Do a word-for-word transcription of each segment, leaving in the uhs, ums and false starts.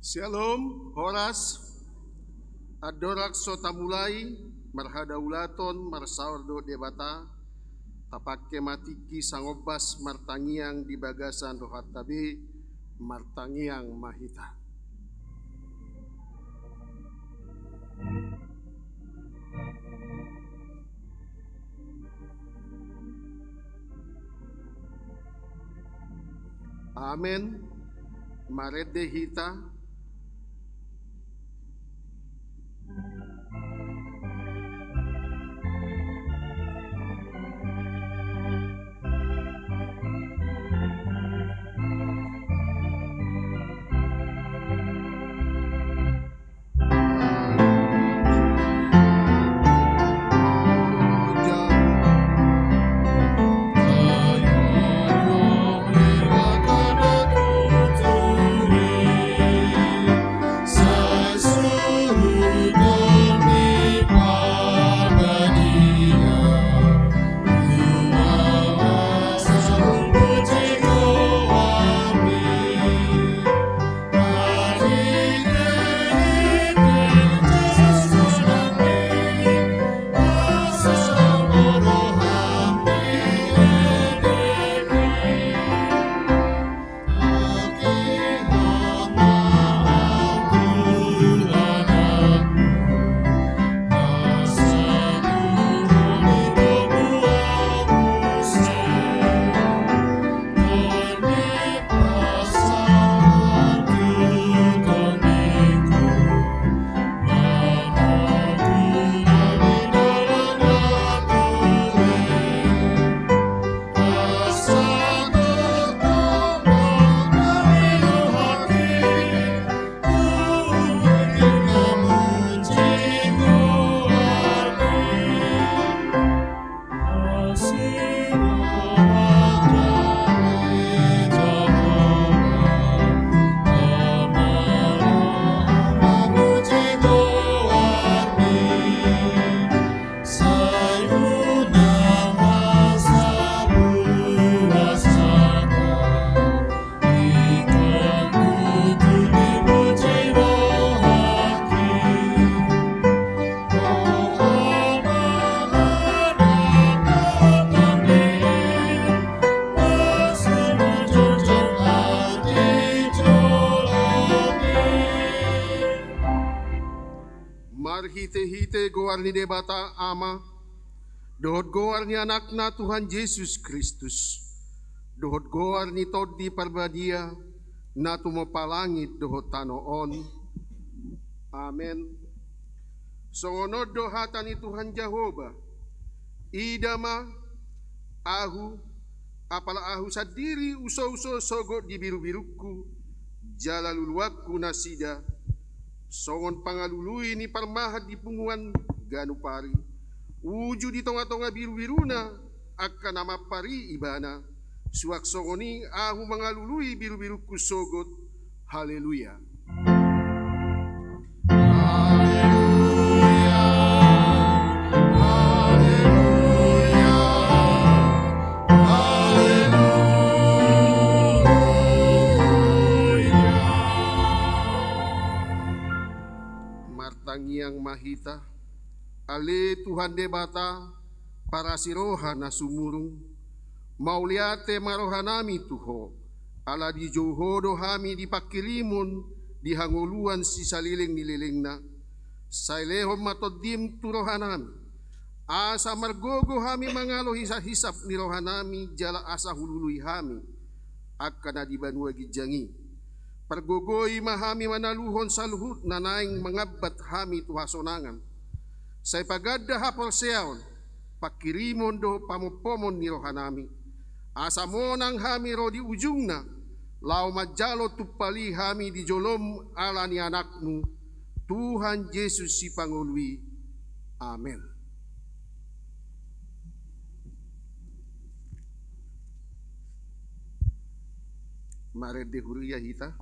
Syalom, horas. Andorang so tamulai marhadaulaton marsaor dohot Debata, tapangke ma tingki sangombas martangiang di bagasan rohanta be. Martangiang ma hita. Amen. Marende hita. Marhitehite goar ni Debata Ama, dohot goar ni Anakna Tuhan Jesus Kristus, dohot goar ni Tondi Parbadia, na tumompa langit dohot tano on. Amen. Songon on do hata ni Tuhan Jahowa: Ida ma, ahu, apala ahu sandiri usouso sogot di birubirungku, jala luluanku nasida, songon pangalului ni parmahan di punguan ganup ari, uju di tongatonga birubiruna angka na mampar i ibana, suang songon i ahu mangalului birubirungku sogot. Haleluya. Haleluya, haleluya, haleluya. Martangiang ma hita. Ale Tuhan Debata, parasi roha na sumurung, mauliate ma rohanami tu Ho, ala dijou Ho do hami di pangkirimon di hangoluan sisaleleng ni lelengna. Sai lehon ma Tondim tu rohanami, asa margogo hami mangalo hisaphisap ni rohanami, jala asa hulului hami angka na di banua ginjang i. Pargogoi ma hami manaluhon saluhut na naeng mangambat hami tu hasonangan. Sai paganda haporseaon, pangkirimon dohot pamompomon ni rohanami, asa monang hami ro di ujungna, laho manjalo tumpal i hami di jolom, ala ni Anakmu, Tuhan Jesus Sipangolu i. Amen. Marende huria hita.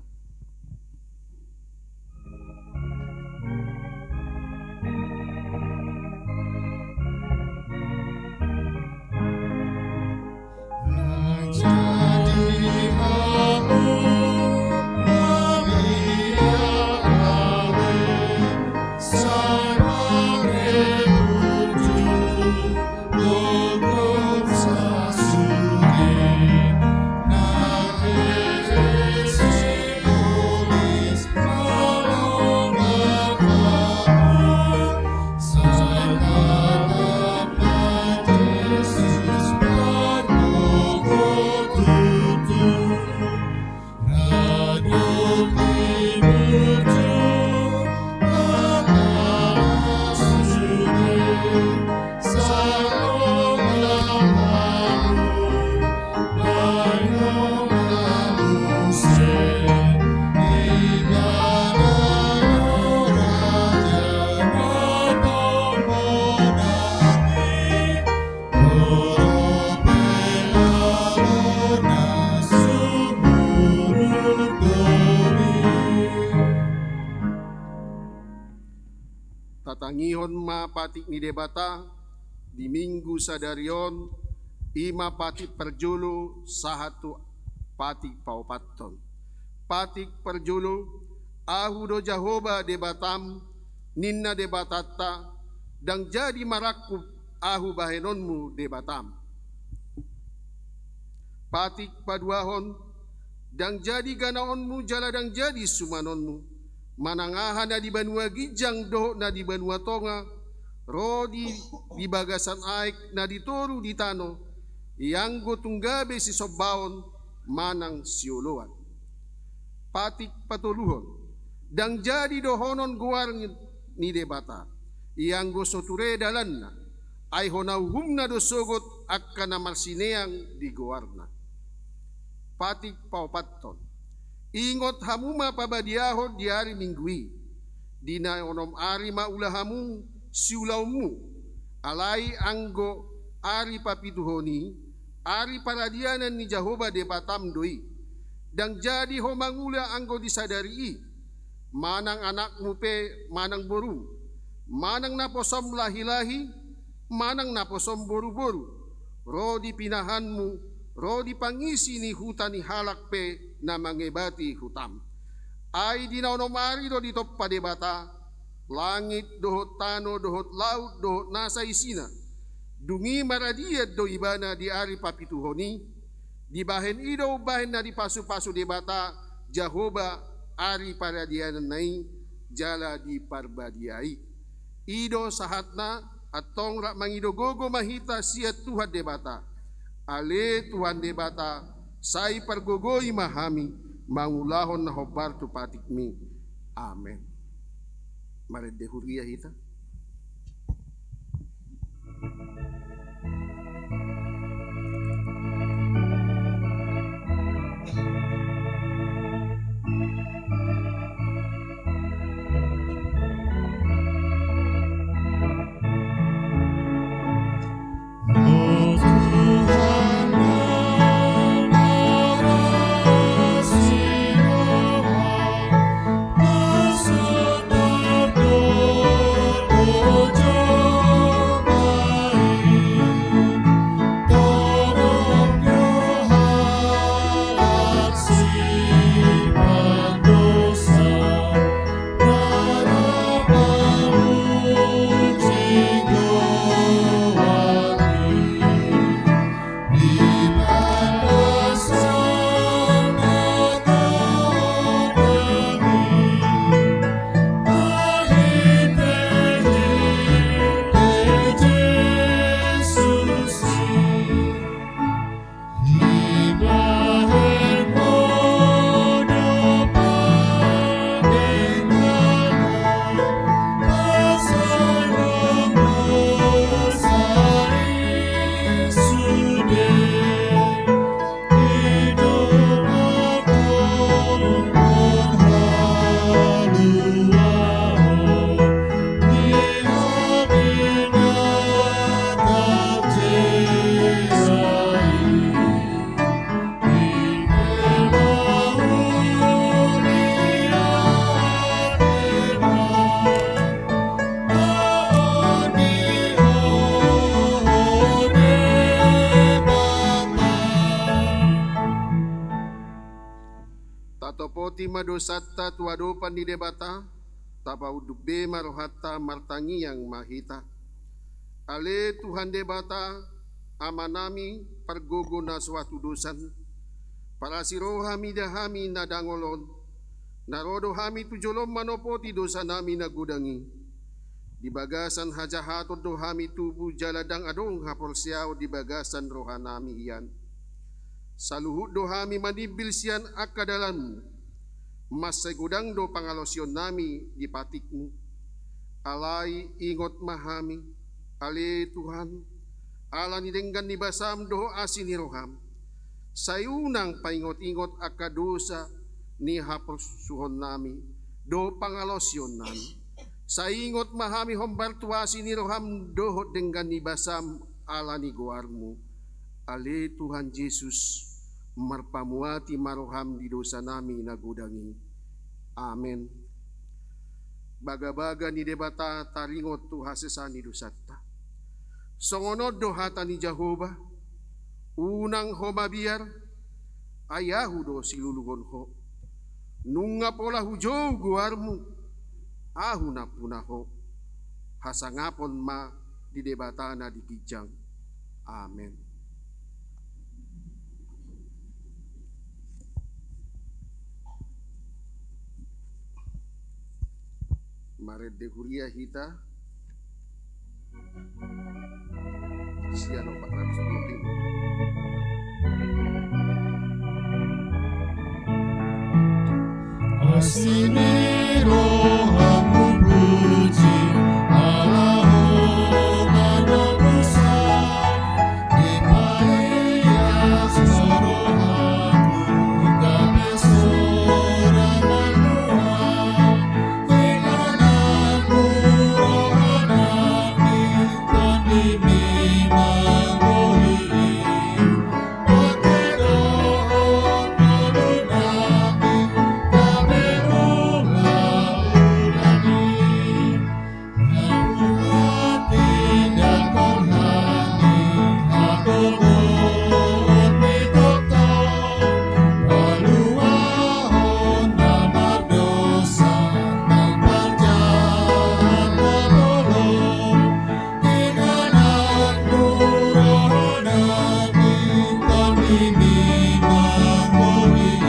Tangihon ma patik ni Debata di Minggu sadari on, i ma patik parjolo sahat tu patik paopathon. Patik parjolo, Ahu do Jahowa Debatam, ninna Debatanta, ndang jadi marangkup Ahu bahenonmu Debatam. Patik paduahon, ndang jadi ganaonmu jala ndang jadi sumanonmu, manang aha na di banua ginjang dohot na di banua tonga, ro di, di bagasan aek na di toru di tano, ianggo tung gabe sisombaon manang sioloan. Patik patoluhon, ndang jadi dohonon goar ni, ni Debata, ianggo so ture dalanna, ai hona uhumna do sogot angka na marsineang di goarna. Patik paopathon, ingot hamu ma pabadiahon di ari Minggu i, di na onom ari ma ula hamu siulaonmu, alai anggo ari papituhon i, ari paradianan ni Jahowa Debatam do i. Ndang jadi ho mangula anggo di sadari i, manang anakmu pe manang borum, manang naposom lahilahi, manang naposom boruboru, ro di pinahanmu, ro di pangisi ni huta ni halak pe na mangebati hutam. Ai di na onom ari do ditompa Debata langit dohot tano dohot laut dohot nasa isina. Dung i maradian do ibana di ari papituhon i. Dibahen i do umbahen na dipasupasu Debata Jahowa ari paradiananna i jala di parbadia i. I do sahatna. Antong rap mangido gogo ma hita sian Tuhan Debata. Ale Tuhan Debata, sai pargogoi ma hami mangulahon na hombar tu patikmi. Amen. Marende huria hita. Tatopoti ma dosanta tu adopan ni Debata, tapaunduk be ma rohanta martangiang ma hita. Ale Tuhan Debata, Amanami, pargogo na so hatudosan, parasi roha mida hami na dangol on, na ro do hami tu jolom manopoti dosanami na godang i. Di bagasan hajahaton do hami tubu jala ndang adong haporseaon di bagasan rohanami hian. Saluhut do hami manimbil sian angka dalanmu. Mansai godang do pangalaosionnami di patikmu. Alai ingot ma hami, ale Tuhan, ala ni denggan ni basam dohot asi ni roham. Sai unang paingot-ingot angka dosa ni haporsuhonnami dohot pangalaosionnami. Sai ingot ma hami hombar tu asi ni roham dohot denggan ni basam ala ni goarmu. Ale Tuhan Jesus, marpamuati ma roham di dosanami na godang i. Amen. Bagabaga ni Debata taringot tu hasesaan ni dosanta. Songon on do hata ni Jahowa: Unang ho mabiar, ai Ahu do siluluhon ho. Nunga pola hujou goarmu, Ahu nampuna ho. Hasangapon ma di Debata na di ginjang. Amen. Marende huria hita. Sian opat ratus dua puluh lima. Asi ni rohamu puji, ala Ho manobus au, dipaias Ho rohaku, gabe sorangan Ho au. Inganan Ho roha nami, tondimi manggohi i. Pake dohot ngolu nami, gabe hulahula ni. Naung hutindangkon hami hagogoon ni tongtong, paluahon na mardosa nang parjahat na bolon. Inganan Ho roha nami, tondimi manggohi i.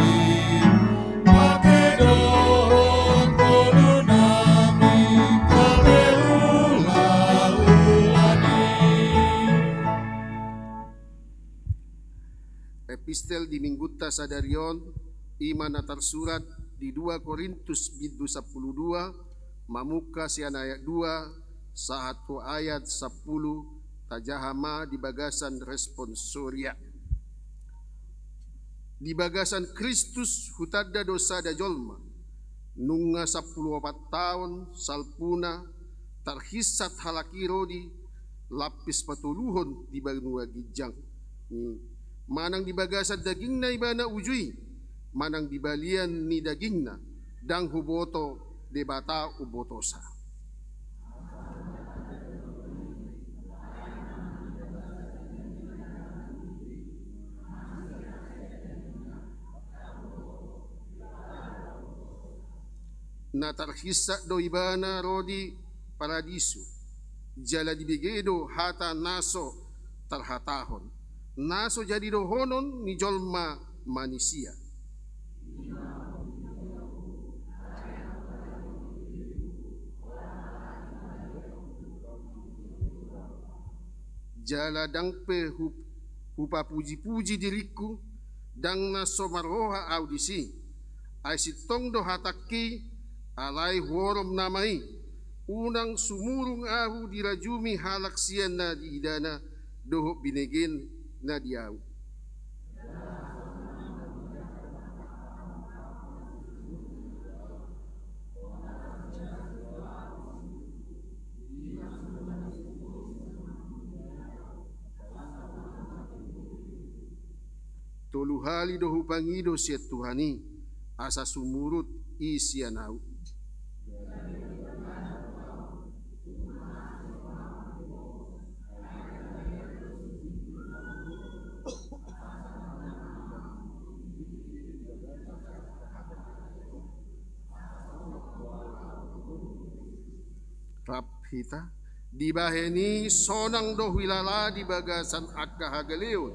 Pake dohot ngolu nami, gabe hulahula ni. Epistel di minggunta sadari on, i ma na tarsurat di dua Korintus bindu sampulu dua, mamungka sian ayat dua sahat tu ayat sampulu, tajaha ma di bagasan responsoria. Di bagasan Kristus hutanda do sada jolma, nunga sampulu opat taon salpuna, tarhinsat halak i ro di lampis patoluhon di banua ginjang. Manang di bagasan dagingna ibana uju i, manang di balian ni dagingna, ndang huboto Debata umbotosa. Na tarhinsat do ibana ro di paradiso, jala dibege do hata na so tarhatahon, na so jadi dohonon ni jolma manisia. Jala ndang pe hu-, hupapujipuji diringku, ndang na so marroha ahu disi. Ai sintong do hatangki, alai huorom nama i. Unang sumurung ahu dirajumi halak sian na diidana dohot binegena di ahu. Tolu hali do hupangido sian Tuhan i, asa sumurut i sian ahu. Rap hita. Dibahen i sonang do huilala di bagasan angka hagaleon,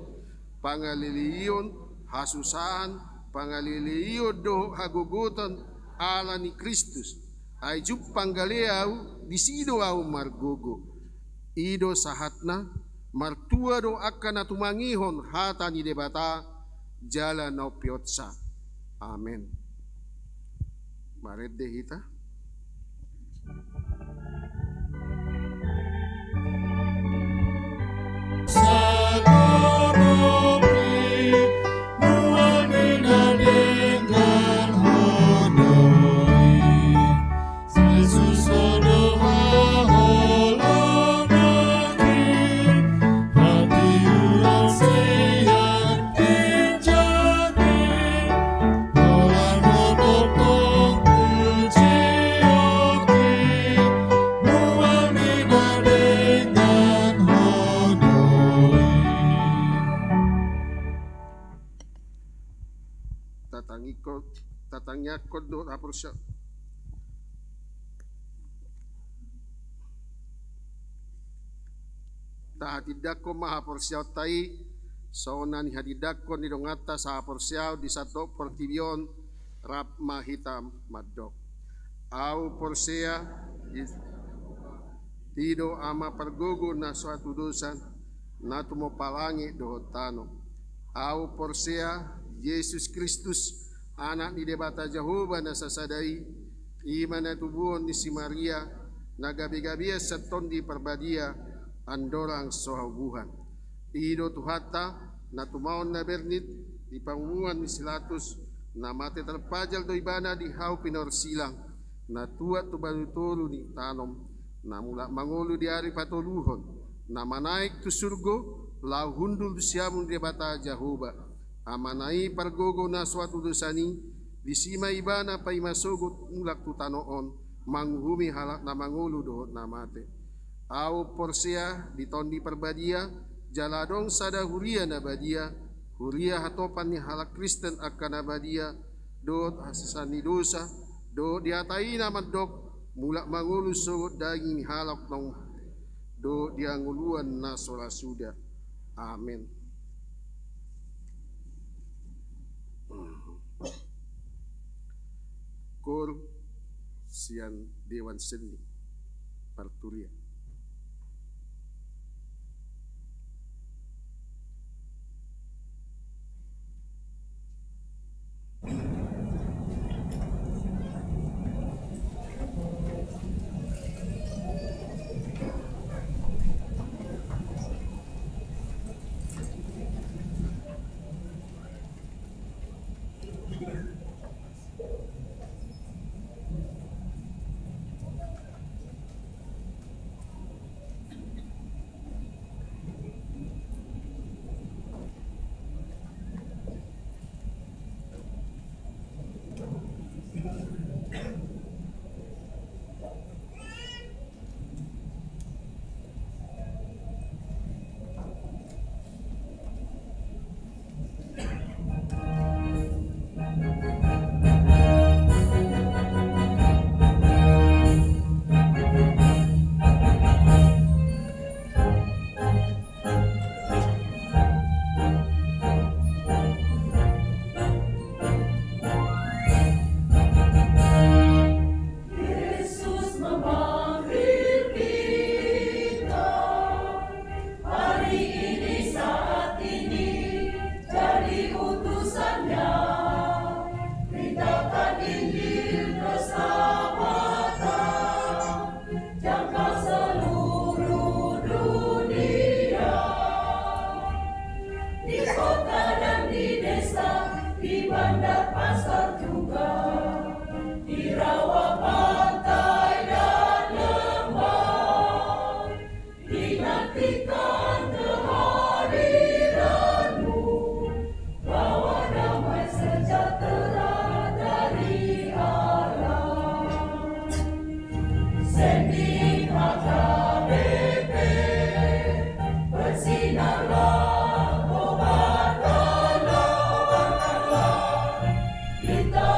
pangaleleion, hasusahan, pangaleleion dohot hagogotan ala ni Kristus. Ai jumpang gale ahu, disi do ahu margogo. I do sahatna, martua do angka na tumangihon hata ni Debata jala na umpeopsa. Amen. Marende hita. Tatangiangkon, tatangiangkon do haporseaon. Tahatindangkon ma haporseaonta i, songon na nihatindangkon ni donganta sahaporseaon di sandok portibi on. Rap ma hita mandok. Ahu porsea di, di do Ama pargogo na so hatudosan, na tumompa langit dohot tano. Ahu porsea Jesus Kristus, Anak ni Debata Jahowa na sasada i, i ma na tubuhon ni si Maria, na gabegabean sian Tondi Parbadia, andorang so haubuhan. I do Tuhanta, na tumaon na bernit di pangubuan ni si Pilatus, na mate tarpajal do ibana di hau pinorsilang, na tuat tu banua toru ni tanom, na mulak mangolu di ari patoluhon, na manaek tu surgo, laho hundul tu siamun ni Debata Jahowa, Amana i pargogo na so hatudosan i, disi ma ibana paima sogot mulak tu tano on, manguhumi halak na mangolu dohot na mate. Ahu porsea di Tondi Parbadia, jala adong sada huria na badia, huria hatopan ni halak Kristen angka na badia, dohot hasesaan ni dosa, dohot di hata i na mandok, mulak mangolu sogot daging ni halak naung mate, dohot di hangoluan na so ra suda. Amen. Koor sian Dewan Seni Parturia. Yesus memanggil kita hari ini, saat ini, jadi utusan-Nya. Beritakan Injil keselamatan, jangkau seluruh dunia. Di kota dan di desa, di bandar pasar juga, di rawa pantai dan lembah, dinantikan kehadiran-Mu, bawa damai sejahtera dari Allah. Sending H K B P, bersinarlah, kobarkanlah, kobarkanlah, kita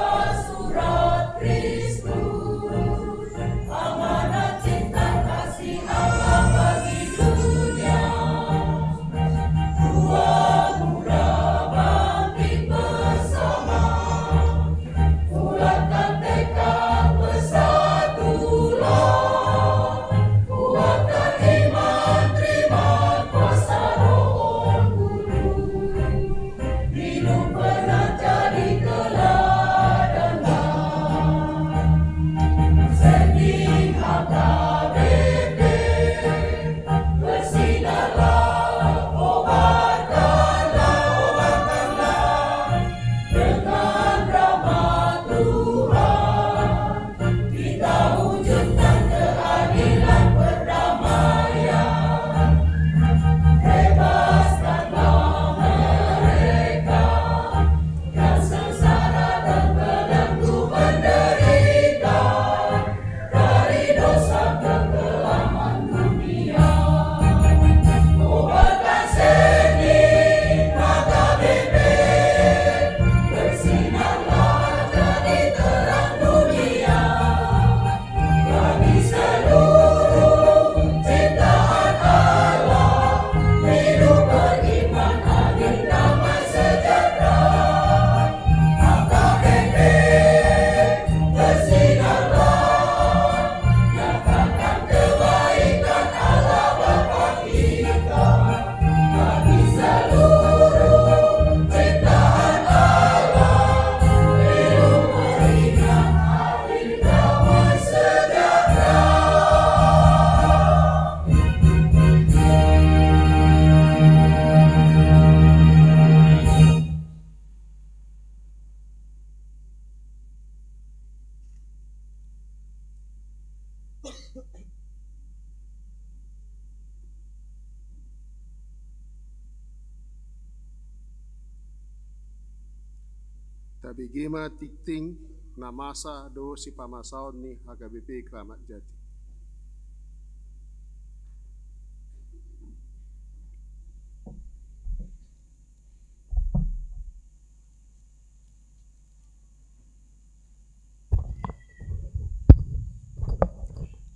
Tabege ma tingting na masa dohot sipamasaon ni H K B P Kramat Jati.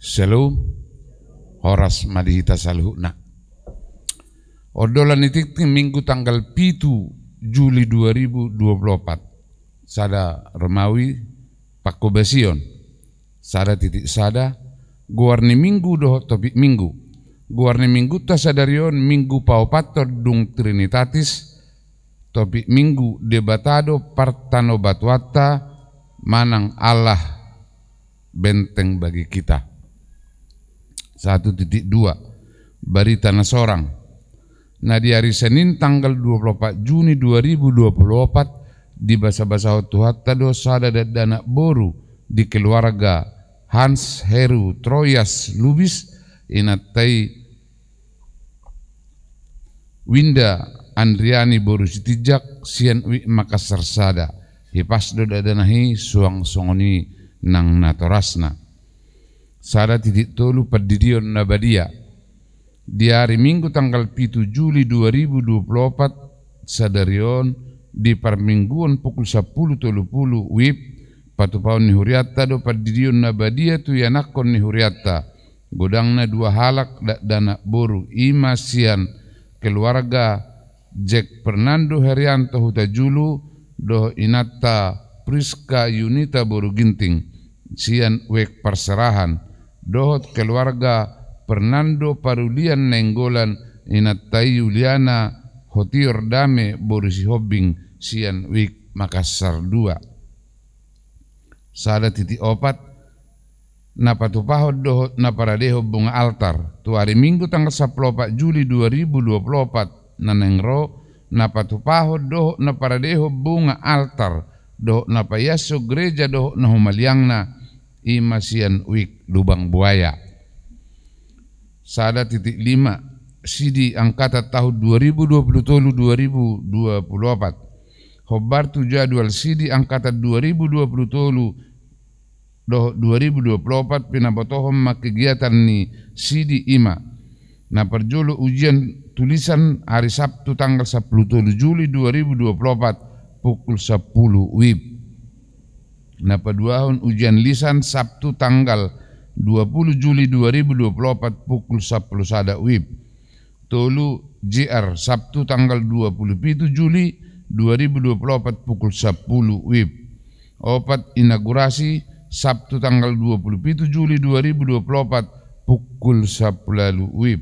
Shalom. Horas ma di hita saluhutna. Ondolan ni tingting Minggu tanggal pitu Juli dua ribu dua puluh opat. Sada Romawi, panghobasion. Sada titik sada. Goar ni Minggu dohot topik Minggu. Goar ni Minggunta sadari on Minggu paopathon dung Trinitatis. Topik Minggu: Debata do partanobatuanta manang Allah benteng bagi kita. Satu titik dua. Barita na sorang. Na di ari Senin tanggal dua puluh opat Juni dua ribu dua puluh opat, dibasabasahon Tuhanta do sada dakdanak boru di keluarga Hans Heru Troyas Lubis, inanta i Winda Andriani boru Sitinjak, sian Wijk Makassar sada. Hipas do dakdanak i, suang songon i nang natorasna. Sada titik tolu. Pandidion na badia. Di ari Minggu tanggal pitu Juli dua ribu dua puluh opat, sadari on, di parmingguon pukul sampulu tolu pulu wib, patupaon ni hurianta do pandidion na badia tu ianakhon ni hurianta. Godangna dua halak dakdanak boru, i ma sian keluarga Jack Fernando Herianto Hutajulu dohot inanta Priska Yunita boru Ginting sian Wijk Parserahan, dohot keluarga Fernando Parulian Nainggolan, inanta i Yuliana Hotior Dame boru Sihombing sian Wijk Makassar dua. Sada titik opat. Na patupahon dohot na paradehon bunga altar. Tu ari Minggu tanggal sampulu opat Juli dua ribu dua puluh opat na naeng ro, na patupahon dohot na paradehon bunga altar dohot na paiashon gereja dohot na humaliangna, i ma sian Wijk Lubang Buaya. Sada titik lima. Sidi angkatan tahun dua ribu dua puluh tolu dua ribu dua puluh opat. Hombar tu jadwal sidi angkatan dua ribu dua puluh tolu dohot dua ribu dua puluh opat, pinabotohon ma kegiatan ni sidi, i ma: Na parjolo ujian tulisan ari Sabtu tanggal sampulu tolu Juli dua ribu dua puluh opat pukul sampulu wib. Na paduahon ujian lisan Sabtu tanggal dua pulu Juli dua ribu dua puluh opat pukul sampulu sada wib. Tolu, J R, Sabtu tanggal dua pulu pitu Juli dua ribu dua puluh opat pukul sampulu wib. Opat, inaugurasi, Sabtu tanggal dua pulu pitu Juli dua ribu dua puluh opat pukul sampulu ualu wib.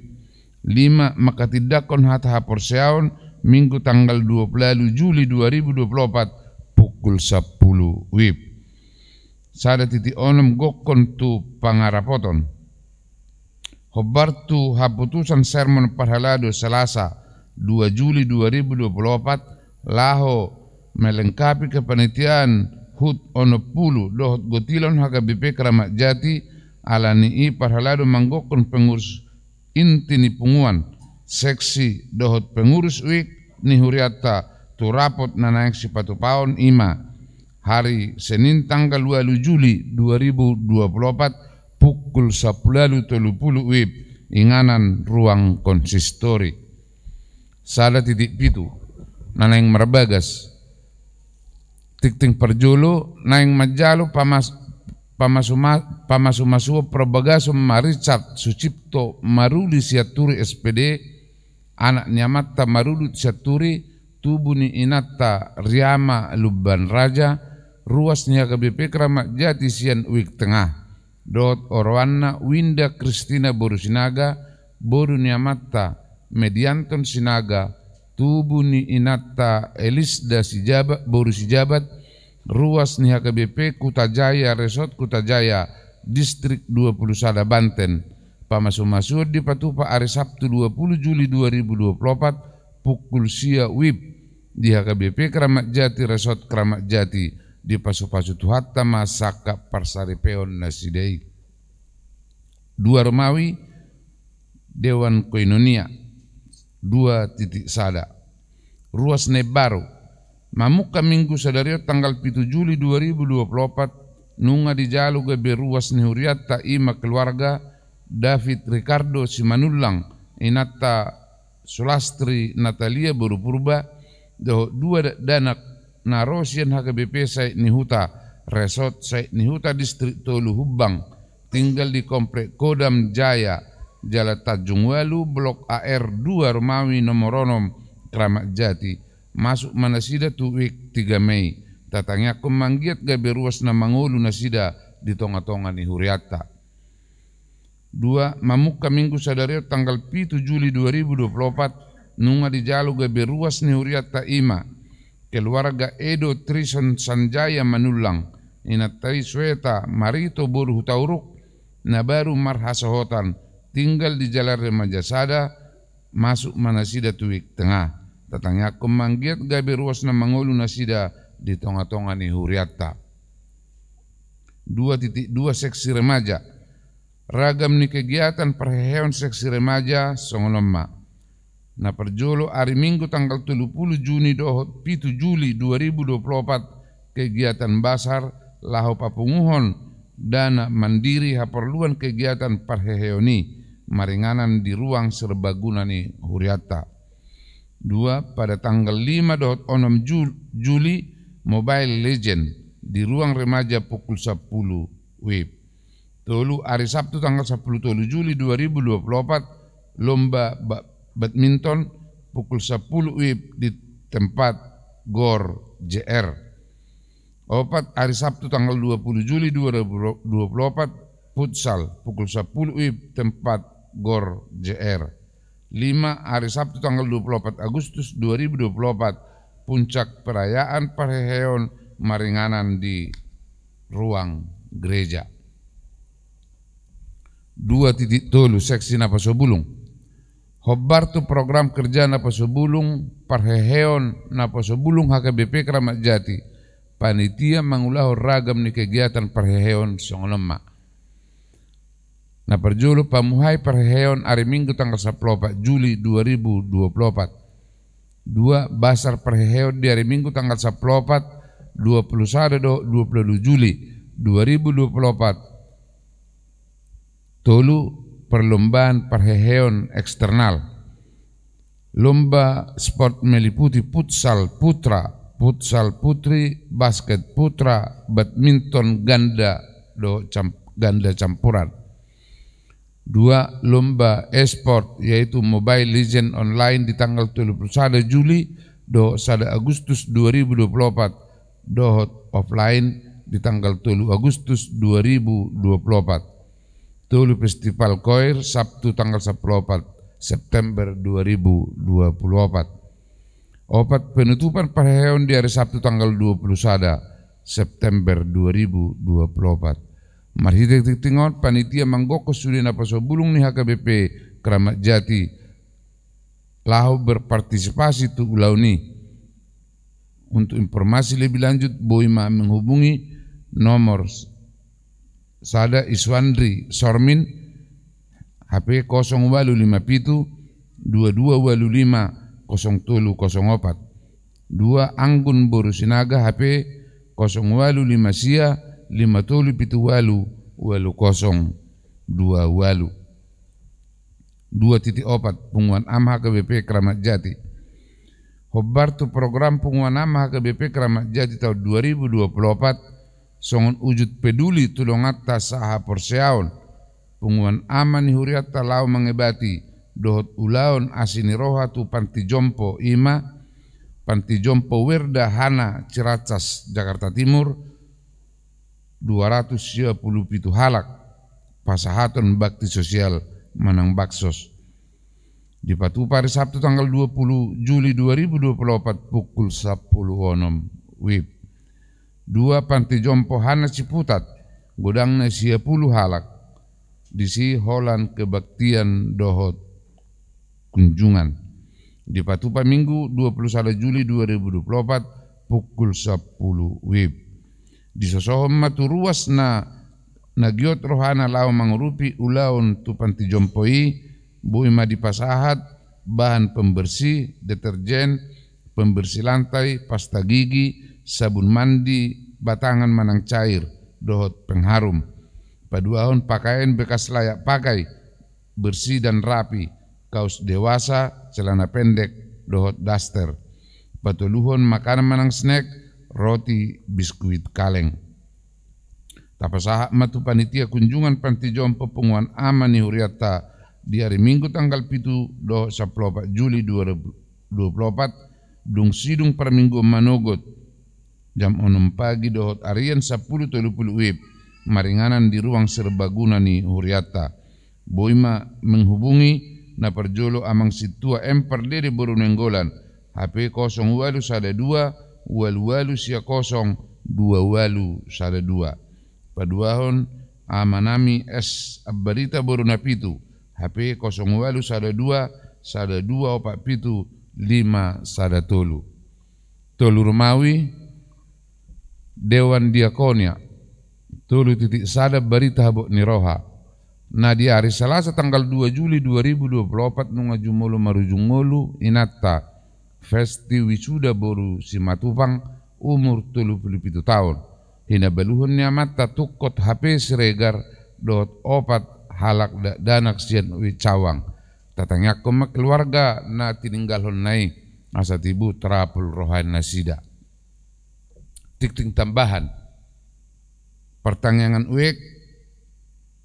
Lima, manghatindanghon hata haporseaon, Minggu tanggal dua pulu ualu Juli dua ribu dua puluh opat pukul sampulu wib. Sada titik onom, gokkon tu pangarapoton. Hombar tu haputusan sermon parhalado Salasa dua Juli dua ribu dua puluh opat, laho melengkapi kepanitiaan hut onom pulu dohot gotilon H K B P Kramat Jati, ala ni i parhalado manggokkon pengurus inti ni punguan, seksi dohot pengurus wijk ni hurianta tu rapot na naeng sipatupaon, i ma hari Senin tanggal ualu Juli dua ribu dua puluh opat pukul sampulu ualu tolu pulu wib, inganan ruang konsistori. Sada titik pitu. Na naeng marbagas. Tingting parjolo, naeng manjalo pamas-, pamasuma-, pamasumasuon parbagason ma Richard Sucipto Maruli Sianturi S P D, anak ni amanta Marudut Sianturi, tubu ni inanta Riama Lumban Raja, ruas ni H K B P Kramat Jati sian Wijk Tengah, dohot oroanna Winda Kristina boru Sinaga, boru ni amanta Medianton Sinaga, tubu ni inanta Elisda Sijabat, boru Sijabat, ruas ni H K B P Kuta Jaya, Resort Kuta Jaya, Distrik dua pulu sada Banten. Pamasumasuon dipatupa ari Sabtu dua pulu Juli dua ribu dua puluh opat pukul sia wib di H K B P Kramat Jati, Resort Kramat Jati, dipasupasu Tuhanta ma sangkap parsaripeon nasida i. Dua Romawi, Dewan Koinonia, dua titik sada. Ruas na imbaru. Mamungka Minggu sadari on tanggal pitu Juli dua ribu dua puluh opat, nunga dijalo gabe ruas ni hurianta i ma keluarga David Ricardo Simanullang, inanta Sulastri Natalia boru Purba, dohot dua dakdanak na ro sian H K B P Saitnihuta, Resort Saitnihuta Distrik Tolu Humbang, tinggal di Komplek Kodam Jaya, Jalan Tanjung Walu, Blok A R dua, Romawi nomor onom, Kramat Jati. Masuk ma nasida tu wijk tiga Mei. Tatangiangkon ma anggiat gabe ruas na mangolu nasida di tongatonga ni hurianta. Dua, mamungka Minggu sadari on tanggal pitu Juli dua ribu dua puluh opat, nunga dijalo gabe ruas ni hurianta i ma keluarga Edo Trison Sanjaya Manullang, inanta i Sweta Marito boru Hutauruk, na baru marhasohotan, tinggal di Jalan Remaja sada, masuk ma nasida tu wijk tengah. Tatangiangkon ma anggiat gabe ruas na mangolu nasida di tongatonga ni hurianta. Dua titik dua, seksi remaja. Ragam ni kegiatan parheheon seksi remaja songon on ma. Na parjolo, ari Minggu tanggal tolu pulu Juni dohot pitu Juli dua ribu dua pulu opat, kegiatan basar laho papunguhon dana mandiri haporluan kegiatan parheheon i, maringanan di ruang serbaguna ni hurianta. Dua, pada tanggal lima dohot onom Ju-, Juli, Mobile Legend di ruang remaja pukul sampulu wib. Tolu, ari Sabtu tanggal sampulu tolu Juli dua ribu dua pulu opat, lomba ba-, badminton pukul sampulu wib di tempat Gor J R. Opat, ari Sabtu tanggal dua pulu Juli dua ribu dua pulu opat, futsal pukul sampulu wib tempat Gor J R. Lima, ari Sabtu tanggal dua pulu opat Agustus dua ribu dua pulu opat, puncak perayaan parheheon maringanan di ruang gereja. Dua titik tolu, seksi naposobulung. Hombar tu program kerja naposobulung, parheheon naposobulung H K B P Kramat Jati, panitia mangulahon ragam ni kegiatan parheheon songon on ma. Na parjolo, pamuhai parheheon ari Minggu tanggal sampulu opat Juli dua ribu dua pulu opat. Dua, basar parheheon di ari Minggu tanggal sampulu opat, dua pulu sada dohot dua pulu ualu Juli dua ribu dua pulu opat. Tolu, perlombaan parheheon eksternal. Lomba sport meliputi futsal putra, futsal putri, basket putra, badminton ganda dohot cam-, ganda campuran. Dua, lomba e-sport, yaitu Mobile Legend online di tanggal tolu pulu sada Juli dohot sada Agustus dua ribu dua pulu opat, dohot offline di tanggal tolu Agustus dua ribu dua pulu opat. Tolu, festival koir, Sabtu tanggal sampulu opat September dua ribu dua pulu opat. Opat, penutupan parheheon di ari Sabtu tanggal dua pulu sada September dua ribu dua pulu opat. Marhite tingting on, panitia manggokhon sude naposobulung ni H K B P Kramat Jati laho berpartisipasi tu ulaon i. Untuk informasi lebih lanjut, boi ma menghubungi nomor sada Iswandri Sormin, H P kosong ualu lima pitu dua dua ualu lima kosong tolu kosong opat. Dua, Anggun boru Sinaga, H P kosong ualu lima sia lima tolu pitu ualu ualu kosong dua ualu. Dua titik opat, punguan ama H K B P Kramat Jati. Hombar tu program punguan ama H K B P Kramat Jati taon dua ribu dua pulu opat, songon ujut peduli tu donganta sahaporseaon, punguan ama ni hurianta laho mangebati dohot ulaon asi ni roha tu panti jompo, i ma Panti Jompo Werda Hana Ciracas, Jakarta Timur, dua ratus sia pulu pitu halak, pasahaton bakti sosial manang baksos. Dipatupa ari Sabtu tanggal dua pulu Juli dua ribu dua pulu opat pukul sampulu onom wib. Dua, Panti Jompo Hana Ciputat, godangna sia pulu halak, disi holan kebaktian dohot kunjungan. Dipatupa Minggu dua pulu sada Juli dua ribu dua pulu opat pukul sampulu wib. Disosohon ma tu ruas na, na giot rohana laho mangurupi ulaon tu panti jompo i, boi ma dipasahat bahan pembersih, deterjen, pembersih lantai, pasta gigi, sabun mandi batangan manang cair, dohot pengharum. Paduahon pakaian bekas layak pakai, bersih dan rapi, kaus dewasa, celana pendek, dohot daster. Patoluhon makanan manang snack, roti, biskuit, kaleng. Tapasahat ma tu panitia kunjungan panti jompo punguan ama ni hurianta di ari Minggu tanggal pitu dohot sampulu opat Juli dua ribu dua puluh opat, dung sidung parmingguon manogot, jam onom pagi dohot arian sampulu tolu pulu WIB, maringanan di ruang serbaguna ni hurianta. Boi ma menghubungi na parjolo Amang Sintua M Pardede boru Nainggolan, HP kosong ualu sada dua, ualu ualu sia kosong, dua ualu sada dua. Paduahon Amanami S Ambarita boru Napitu, HP kosong ualu sada dua, sada dua opat pitu, lima sada tolu. Tolu Romawi, Dewan Diakonia, tolu titik sada Barita Habot ni Roha. Na di ari Salasa tanggal dua Juli dua ribu dua puluh opat nunga jumolo marujung ngolu inanta, Festi Wisuda boru Simatupang, umur tolu pulu pitu taon. Hinabaluhon ni amanta tungkot HP Siregar dohot opat halak dakdanak sian U I Cawang. Tatangiangkon ma keluarga na tininggalhonna i, asa tibu tarapul rohana nasida. Tingting tambahan. Partangiangan U E K,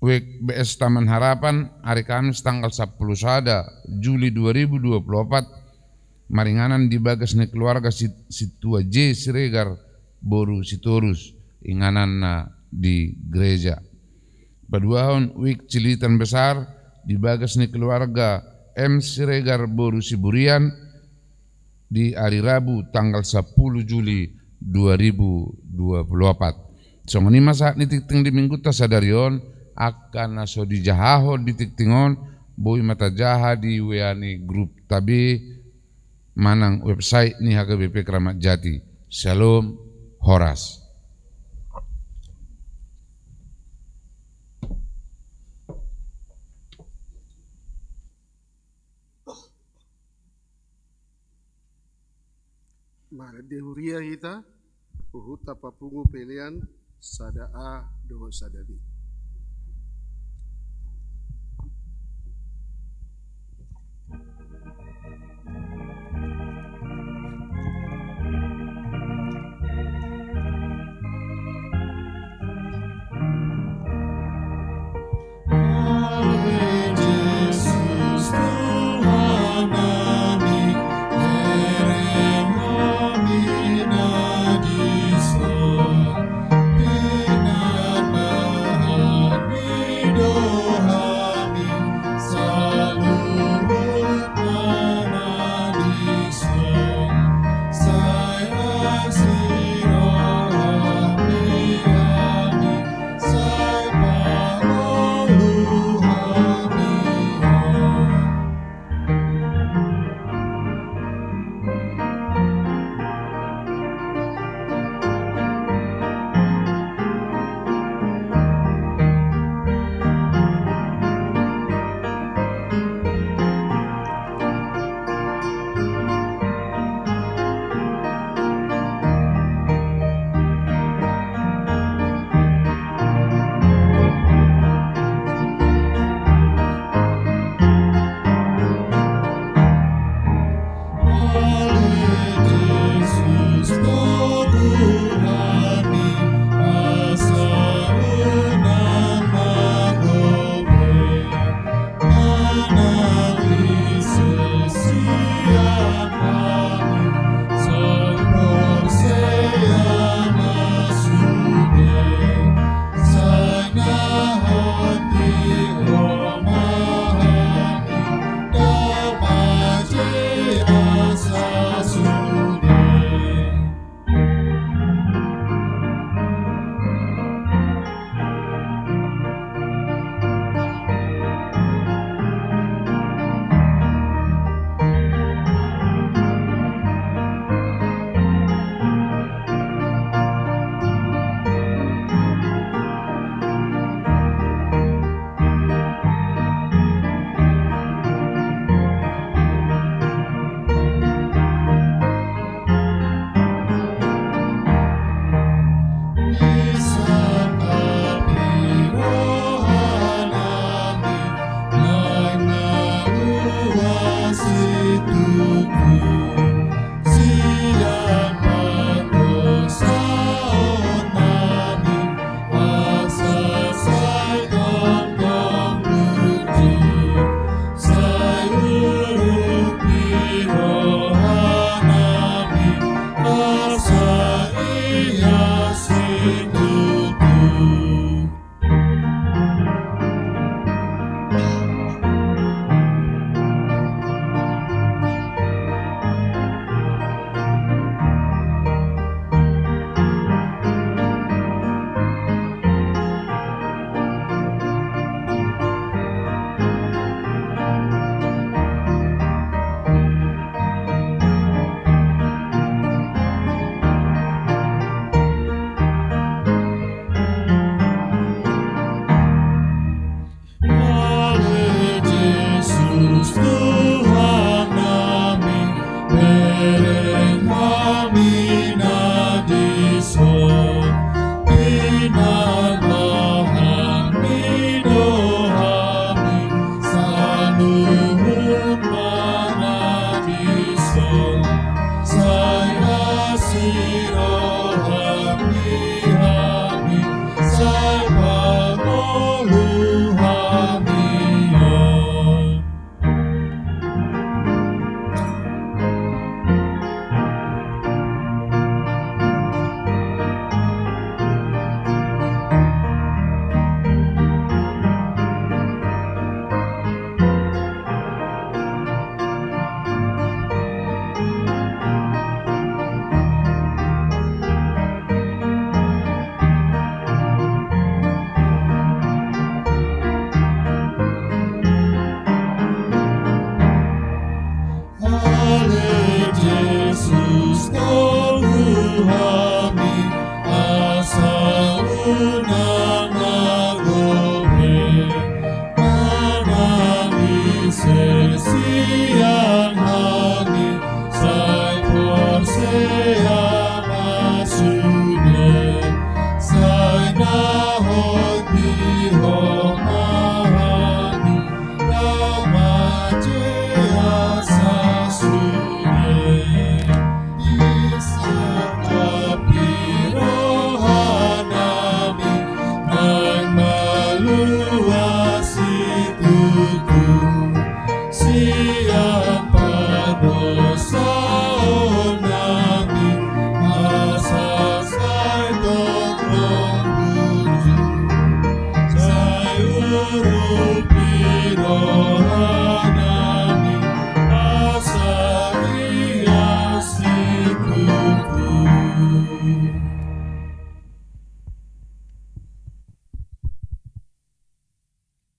U E K B S Taman Harapan, ari Kamis tanggal sampulu sada Juli dua ribu dua puluh opat, maringanan di bagas ni keluarga Sit-, Sintua J Siregar boru Sitorus, ingananna di gereja. Paduahon U E K Cililitan Besar, di bagas ni keluarga M Siregar boru Siburian, di ari Rabu tanggal sampulu Juli dua ribu dua puluh opat. Songon i ma sahat ni tingting di Minggunta sadari on. Angka na so dijahahon di tingting on, boi ma tajaha di W A ni grup ta be manang website ni H K B P Kramat Jati. Syalom, horas. Marende huria hita, huhut tapapungu pelean sada A dohot sada B.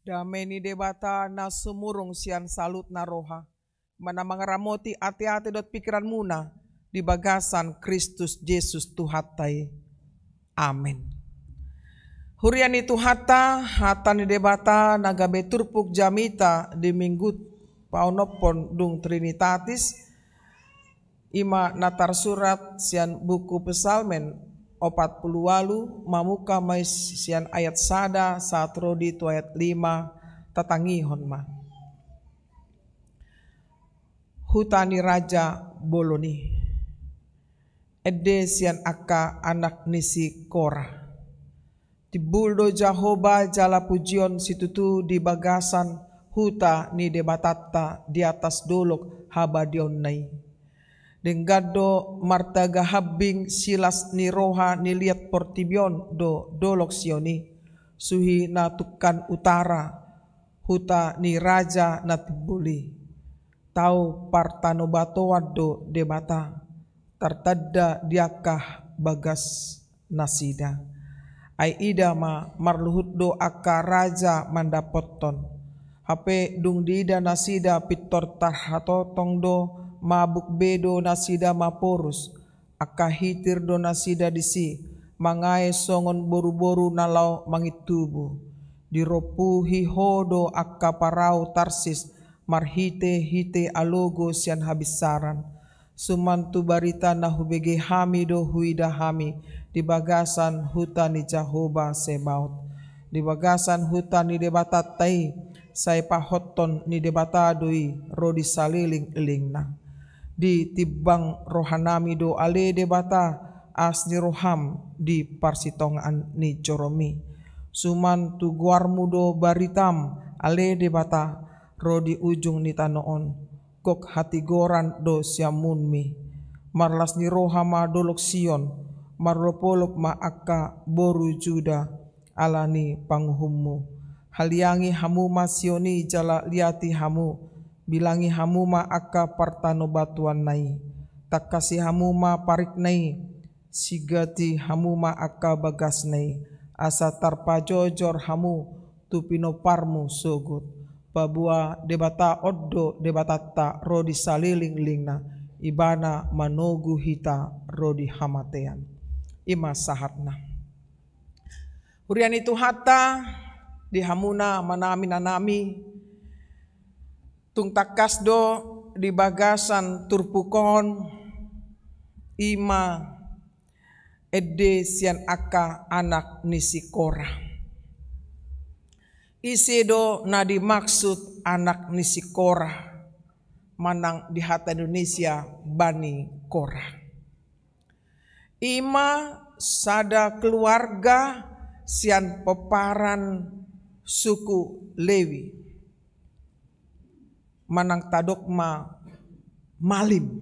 Dame ni Debata na sumurung sian saluhutna roha, ma na mangaramoti ateate dohot pingkiranmuna di bagasan Kristus Jesus Tuhanta i. Amen. Huria ni Tuhanta, hata ni Debata na gabe turpuk jamita di Minggu paonomhon dung Trinitatis, i ma na tarsurat sian buku Psalmen opat pulu ualu, mamungka ma i sian ayat sada sahat ro di tu ayat lima, tatangihon ma. Huta ni raja bolon i. Ende sian angka anak ni si Kora. Timbul do Jahowa jala pujion situtu di bagasan huta ni Debatanta di atas dolok habadiaonna i. Denggan do martagahambing silas ni roha ni liat portibi on do dolok Sion i, suhi na tungkan utara, huta ni raja na timbul i. Tau partanobatoan do Debata, tartanda di angka bagas nasida. Ai ida ma, marluhut do angka raja mandapothon. Hape dung diida nasida pintor tarhatotong do, mabuk be do nasida maporus. Angka hitir do nasida disi, mangae songon boruboru na laho mangintubu. Dirompuhi Ho do angka parau Tarsis, marhitehite alogo sian habinsaran. Suman tu barita na hubege hami do huida hami di bagasan huta ni Jahowa Sebaot, di bagasan huta ni Debatanta i. Sai pahothon ni Debata do i ro di salelenglelengna. Ditimbang rohanami do ale Debata, aas ni roham di parsitongaan ni joromi. Suman tu goarmu do baritam ale Debata, ro di ujung ni tano on. Gok hatigoran do siamunmi. Marlas ni roha ma dolok Sion, marolopolop ma angka boru Juda, ala ni panguhummu. Haliangi hamu ma Sion i jala liati hamu, bilangi hamu ma angka partanobatuanna i. Tangkasi hamu ma parikna i, sigati hamu ma angka bagasna i, asa tarpajojor hamu tu pinomparmu sogot. Paboa Debata on do Debatanta ro di salelenglelengna, Ibana manogu hita ro di hamatean. I ma sahatna. Huria ni Tuhanta, di hamuna amanami, inanami, tung tangkas do di bagasan turpuk on, i ma ende sian angka anak ni si Kora. Ise do na dimaksud anak ni si Kora, manang di hata Indonesia Bani Kora? I ma sada keluarga sian pomparan suku Lewi, manang tadok ma malim.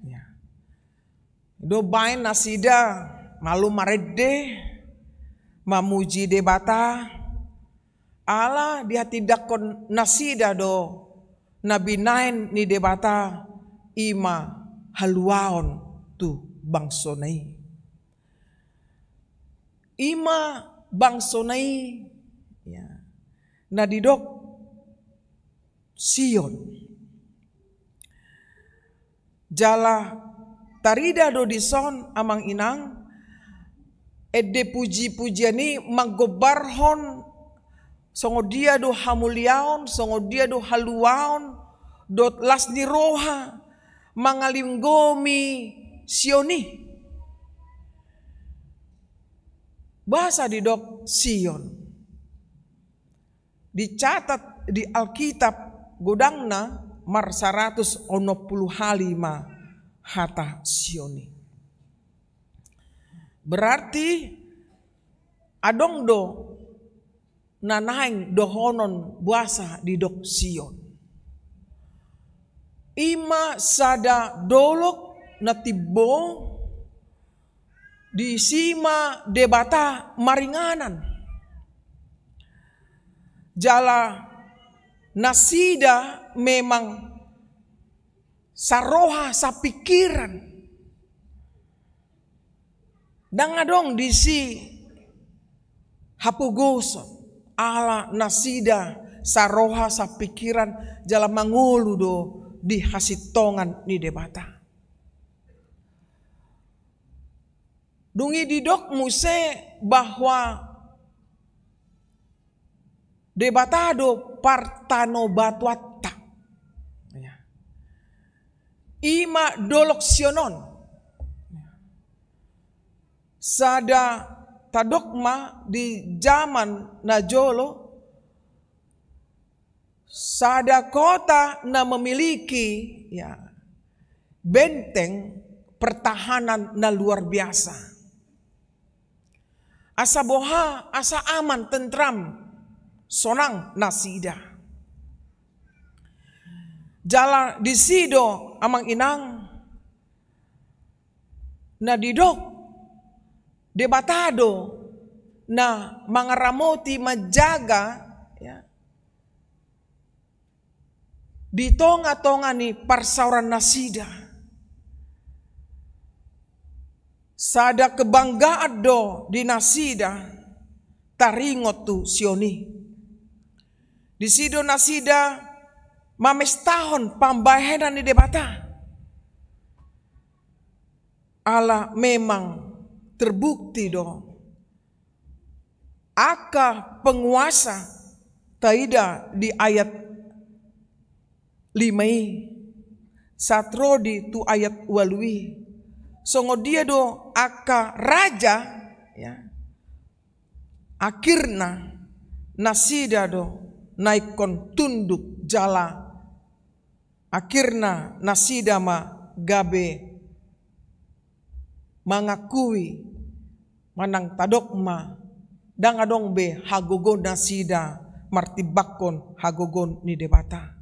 Ya. Do baen nasida malum marende, mamuji Debata, ala dihatindanghon nasida do na binaen ni Debata, i ma haluaon tu bangsona i. I ma bangsona i, ya, na didok Sion. Jala tarida do dison, amang inang, ende puji-pujian i manggombarhon songon dia do hamuliaon, songon dia do haluaon, dohot las ni roha mangalinggomi Sion i. Boasa didok Sion? Dicatat di Alkitab godangna marsaratus onom pulu hali ma hata Sion i. Berarti adong do na naeng dohonon boasa didok Sion. I ma sada dolok na timbo, Disi ma Debata maringanan. Jala nasida memang saroha sapingkiran. Ndang adong disi hapogoson, ala nasida saroha sapingkiran jala mangolu do di hasintongan ni Debata. Dung i didok muse bahwa Debata do partanobatuanta. Ya. I ma dolok Sion on. Sada tadok ma di jaman na jolo, sada kota na memiliki, ya, benteng pertahanan na luar biasa. Asa boha, asa aman, tentram, sonang nasida. Jala disi do, amang inang, na didok Debata do na mangaramoti, manjaga, ya, di tonga-tonga ni parsaoran nasida. Sada kebanggaan do di nasida taringot tu Sion i. Disi do nasida mamestahon pambahenan ni Debata. Ala memang terbukti do angka penguasa, taida di ayat lima i, sahat ro di tu ayat ualu i. Songon dia do angka raja, ya, akhirna nasida do na ingkon tunduk jala akhirna nasida ma gabe mangakui manang tadok ma ndang adong be hagogoon nasida martimbangkon hagogoon ni Debata.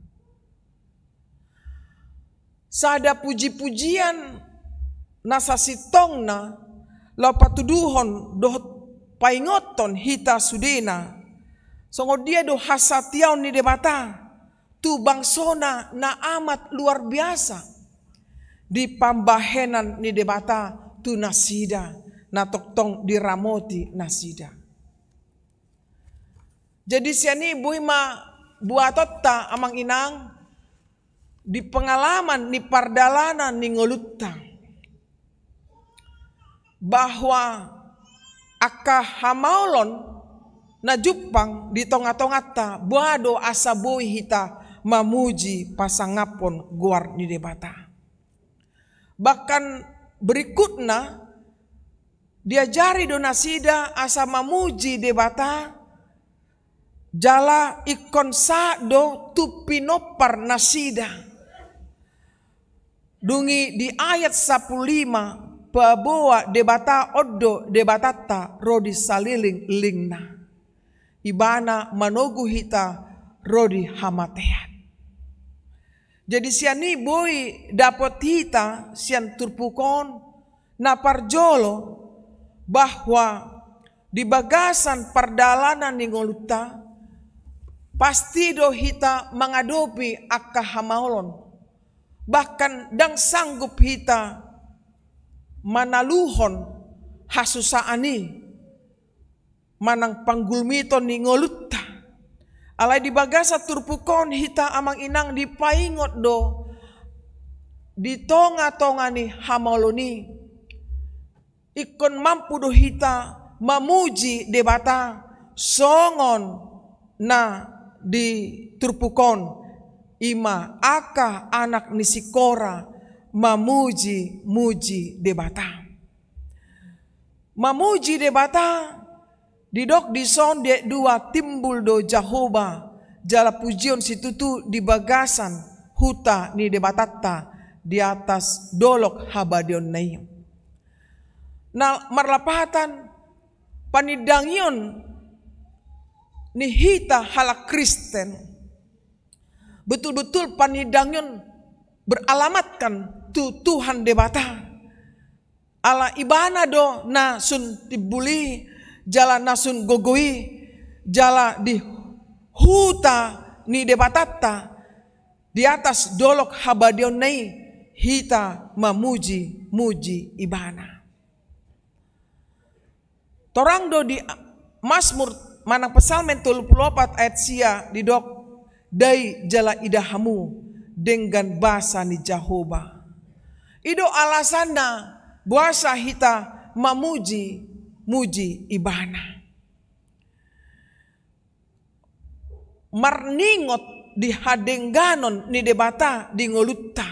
Sada puji-pujian na sasintongna laho patuduhon dohot paingothon hita sudena songon dia do hasatiaon ni Debata tu bangsona na amat luar biasa di pambahenan ni Debata tu nasida na tongtong diramoti nasida. Jadi sian i boi ma buatonta amang inang di pengalaman ni pardalanan ni ngolunta bahwa angka hamaolon na jumpang di tonga-tonganta boha do asa boi hita mamuji pasangaphon goar ni Debata. Bahkan berikutna diajari do nasida asa mamuji Debata jala ingkon sahat do tu pinompar nasida. Dung i di ayat sampulu lima paboa Debata on do Debatanta ro di salelenglelengna. Ibana manogu hita ro di hamatean. Jadi sian i boi dapot hita sian turpuk on na parjolo bahwa di bagasan pardalanan ni ngolunta pasti do hita mangadopi angka hamaolon. Bahkan ndang sanggup hita manaluhon hasusaan i manang panggulmiton ni ngolunta. Alai di bagasan turpuk on hita amang inang dipaingot do di tonga-tonga ni hamaolon i ingkon mampu do hita mamuji Debata songon na di turpuk on, i ma angka anak ni si Kora mamuji-muji Debata. Mamuji Debata didok dison di ayat dua timbul do Jahowa jala pujion situtu di bagasan huta ni Debatanta di atas dolok habadiaonna i. Na marlapatan panindangion ni hita halak Kristen betul-betul panindangion beralamatkan tu Tuhan Debata. Ala Ibana do na sun timbul i, jala na sun gogo i, jala di huta ni Debatanta, di atas dolok habadiaonna i, hita mamuji-muji Ibana. Torang do di Masmur manang Psalmen tolu pulu opat ayat sia didok, dai jala ida hamu denggan basa ni Jahowa. I do alasanna boasa hita mamuji-muji Ibana. Marningot di hadengganon ni Debata di ngolunta.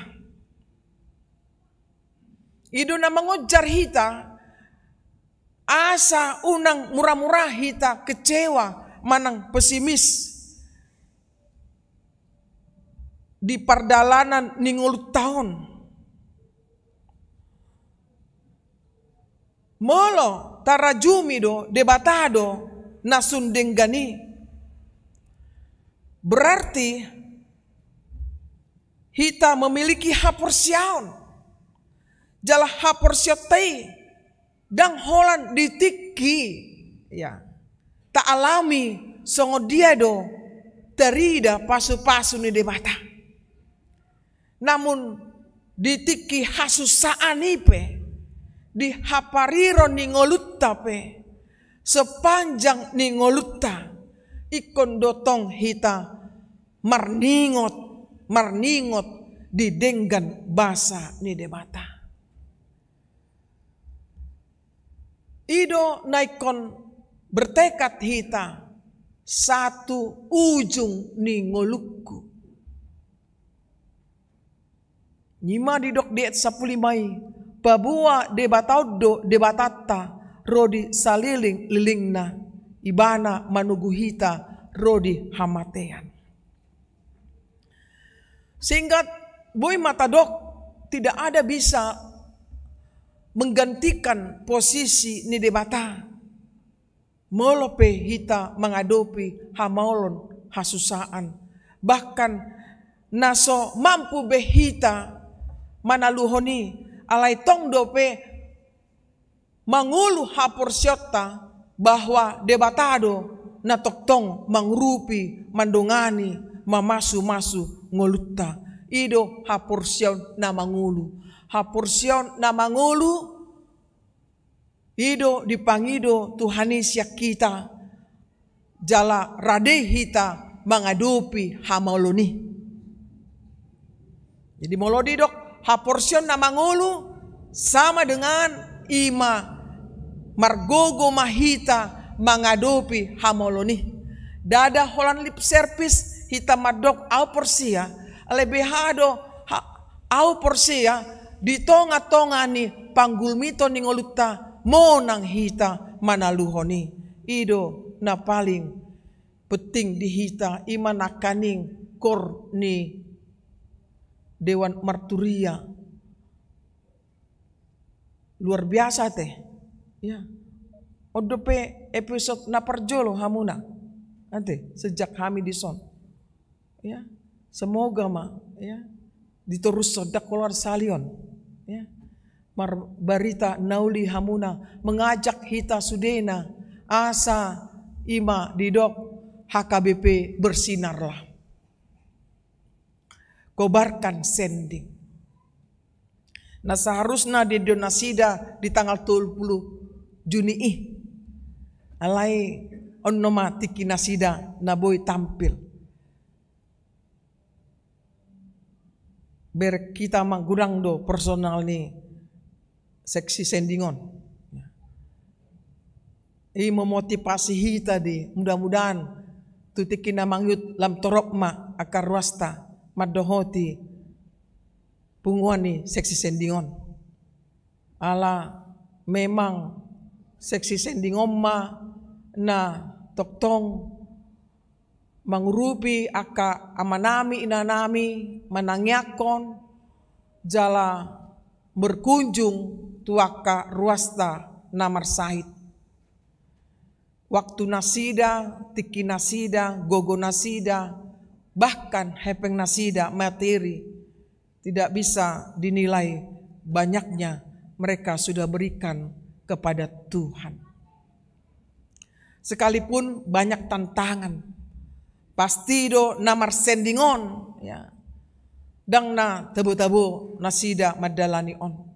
I do na mangonjar hita, asa unang mura-mura hita kecewa manang pesimis di pardalanan ni ngolunta on. Molo tarajumi do Debata do na sun denggan i, berarti hita memiliki haporseaon. Jala haporseaonta i ndang holan di tingki, ya, taalami songon dia do tarida pasu-pasu ni Debata. Namun di tingki hasusaan i pe, di hapariron ni ngolunta pe, sepanjang ni ngolunta, ingkon do tong hita marningot, marningot di denggan basa ni Debata. I do na ingkon bertekad hita, satu ujung ni ngolungku. I ma didok di ayat sampulu lima i, paboa Debata on do Debatanta ro di salelenglelengna, Ibana manogu hita ro di hamatean. Sehingga boi ma tadok, tidak ada bisa menggantikan posisi ni Debata. Molo pe hita mangadopi hamaolon, hasusaan, bahkan na so mampu be hita manaluhon i, alai tong dope mangolu haporseaonta bahwa Debata do na tongtong mangurupi, mandongani, mamasu-masu ngolunta. I do haporseaon na mangolu. Haporseaon na mangolu, i do dipangido Tuhan i sian hita, jala rade hita mangadopi hamaolon i. Jadi molo didok haporseaon na mangolu, sama dengan i ma margogo ma hita mangadopi hamaolon i. Ndada holan lip service hita mandok au porsea, alai beha do ha-, au porsea di tonga-tonga ni panggulmiton ni ngolunta monang hita manaluhon i. I do na paling penting di hita, i ma nangkaning koor ni Dewan Marturia. Luar biasa te. Ya. On dope episode na parjolo hamuna. Ate, sejak hami dison. Ya, semoga ma, ya, ditorushon, ndang holan sahali on. Ya. Marbarita na uli hamuna, mengajak hita sudena, asa i ma didok H K B P bersinarlah. Kobarkan sending. Na seharusna diendehon nasida di tanggal tolu pulu Juni i. Alai on nama tingki nasida na boi tampil. Berek hita ma godang do personal ni seksi sending on. I memotivasi hita di, mudah-mudahan tu tingki na mangihut lam torop ma angka ruasta mandohoti punguan ni seksi sending on. Ala memang seksi sending on ma na tongtong mangurupi angka amanami, inanami, manangiangkon, jala berkunjung tu angka ruasta na marsahit. Waktu nasida, tingki nasida, gogo nasida, bahkan hepeng nasida, materi, tidak bisa dinilai banyaknya mereka sudah berikan kepada Tuhan. Sekalipun banyak tantangan, pasti do na marsending on, ya. Ndang na tabo-tabo nasida mandalani on.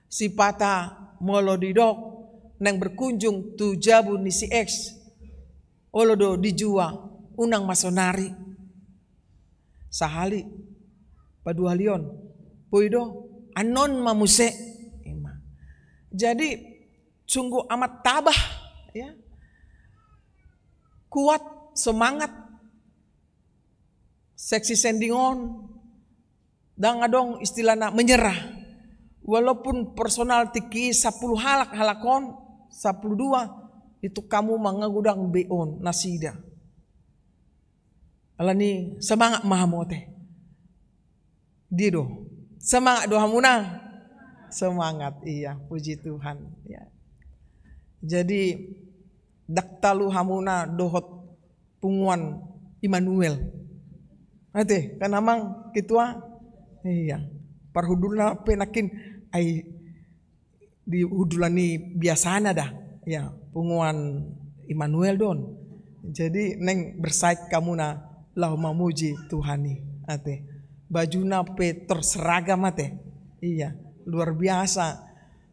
Sipata molo didok naeng berkunjung tu jabu ni si X, olo do dijua, unang ma sonari. Sahali, paduahalion, boi do, annon ma muse. Ima. Jadi, sungguh amat tabah, ya. Kuat, semangat, seksi sending on, ndang adong istilahna menyerah. Walaupun personal tingki sampulu halak, halak on sampulu dua, itu hamu mangagodang be on nasida. Alani semangat ma hamu ate. Dia do. Semangat do hamuna. Semangat, iya, puji Tuhan, ya. Jadi, ndang talu hamuna dohot punguan Immanuel. Ate, kan amang ketua? Iya. Parhundulna pe nangkin, ai di hundulan ni biasana da. Ya, punguan Immanuel do on. Jadi, naeng bersait hamuna laho mamuji Tuhan i. Ate. Bajuna pe terseragam ate. Iya, luar biasa.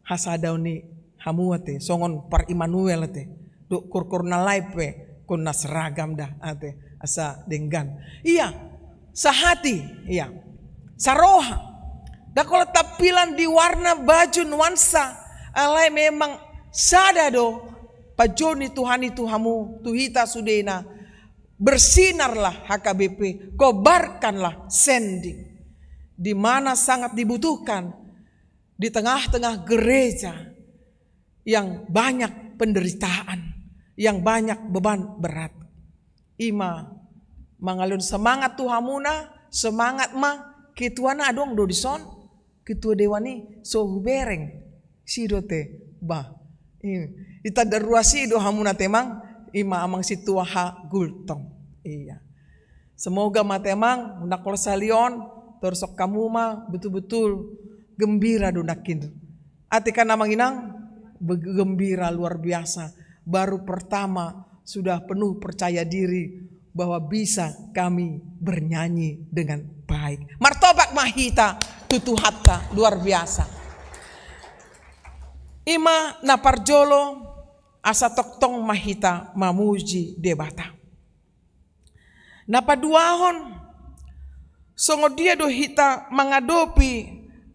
Hasadaon ni hamu ate, songon par Immanuel ate. Dohot koor-koor na lain pe, ingkon na seragam da ate, asa denggan. Iya, sahati, iya. Saroha. Ndang holan tampilan di warna baju nuansa, alai memang sada do panjouon ni Tuhan i tu hamu, tu hita sudena. Bersinarlah H K B P, kobarkanlah sending. Di mana sangat dibutuhkan, di tengah-tengah gereja yang banyak penderitaan, yang banyak beban berat. Ima mangalehon semangat tu hamuna, semangat ma, ketuana adong do dison, ketua dewan i so hubereng, si do ate, bah. Itanda ruas i do hamuna ate amang, ima amang sintua Hagultom. Iya. Semoga ma ate amang, unang holan sahali on, torus hamu ma betul-betul gembira do nangkin. Ate kan amang inang, be-, gembira luar biasa. Baru pertama sudah penuh percaya diri bahwa bisa kami bernyanyi dengan baik. Martopak ma hita tu Tuhanta, luar biasa. Ima na parjolo, asa tongtong ma hita mamuji Debata. Na paduahon, songon dia do hita mangadopi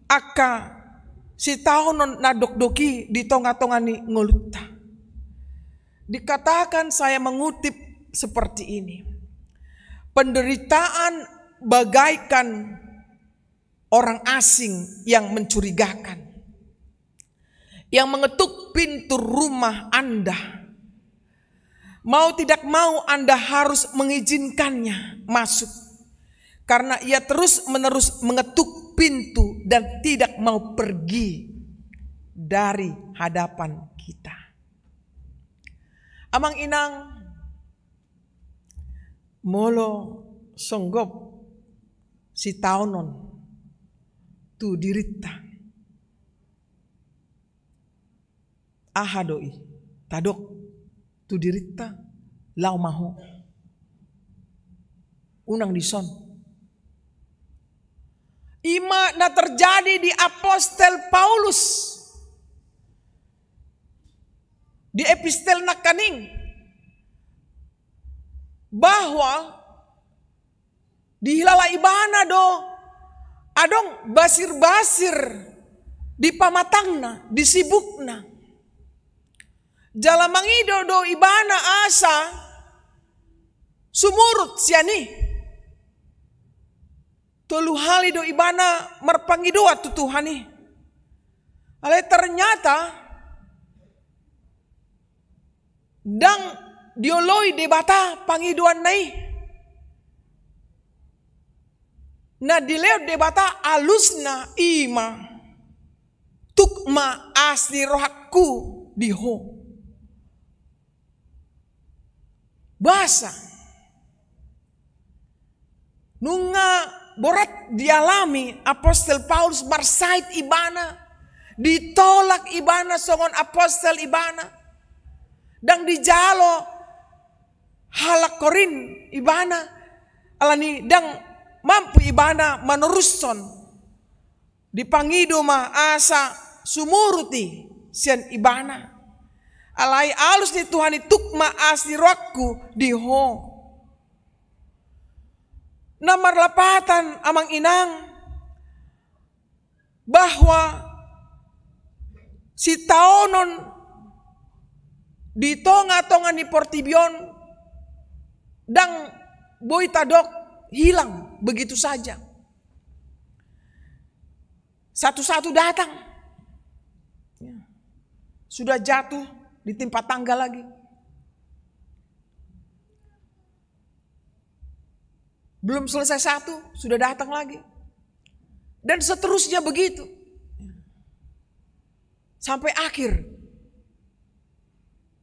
angka sitaonon na dokdok i di tonga-tonga ni ngolunta. Dikatakan, saya mengutip seperti ini, penderitaan bagaikan orang asing yang mencurigakan, yang mengetuk pintu rumah Anda. Mau tidak mau, Anda harus mengizinkannya masuk, karena ia terus-menerus mengetuk pintu dan tidak mau pergi dari hadapan kita. Amang inang, molo songgop sitaonon tu dirinta, aha do i? Tadok tu dirinta, laho ma ho. Unang dison. Ima na terjadi di apostel Paulus di epistel nangkaning, bahwa dihilala ibana do adong basir-basir di pamatangna, di sibukna. Jala mangido do ibana asa sumurut sian i. Tolu hali do ibana marpangidoan tu Tuhan i. Alai ternyata ndang dioloi Debata pangidoanna i. Na dilehon Debata alusna ima, tuk ma asi rohangku di ho. Boasa? Nunga borat dialami apostel Paulus, marsahit ibana Ditolak ibana songon apostel ibana. Ndang dijalo halak Korint ibana. Alani ndang mampu ibana manorushon. Dipangido ma asa sumurut i sian ibana. Alai alus ni Tuhan i tuk ma asi ni rohangku di ho. Na marlapatan amang inang, bahwa sitaonon di tonga-tonga ni portibi on ndang boi tadok hilang begitu saja. Satu-satu datang. Ya. Sudah jatuh, ditimpa tangga lagi. Belum selesai satu, sudah datang lagi. Dan seterusnya begitu. Sampai akhir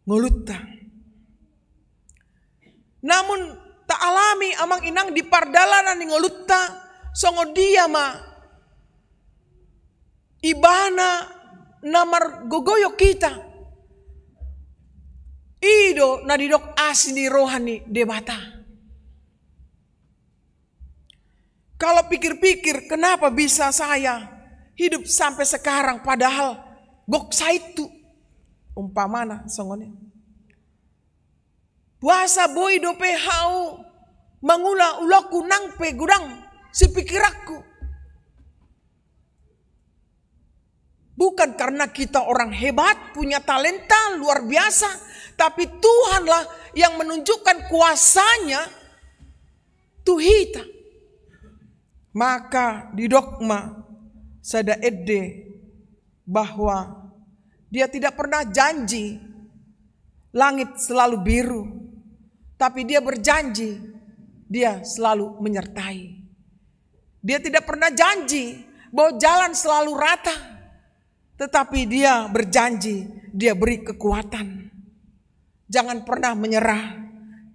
ngolunta. Namun taalami amang inang di pardalanan ni ngolunta, songon dia ma ibana na margogoyok hita. I do na didok asi ni roha ni Debata. Kalau pikir-pikir, kenapa bisa saya hidup sampai sekarang padahal gok saintu? Umpamana songon i. Boasa boi dope hau mangula ulaonku nang pe godang sipikiranku? Bukan karena kita orang hebat, punya talenta luar biasa, tapi Tuhanlah yang menunjukkan kuasa-Nya tu hita. Maka didok ma sada ende bahwa Dia tidak pernah janji langit selalu biru, tapi Dia berjanji Dia selalu menyertai. Dia tidak pernah janji bahwa jalan selalu rata, tetapi Dia berjanji, Dia beri kekuatan. Jangan pernah menyerah,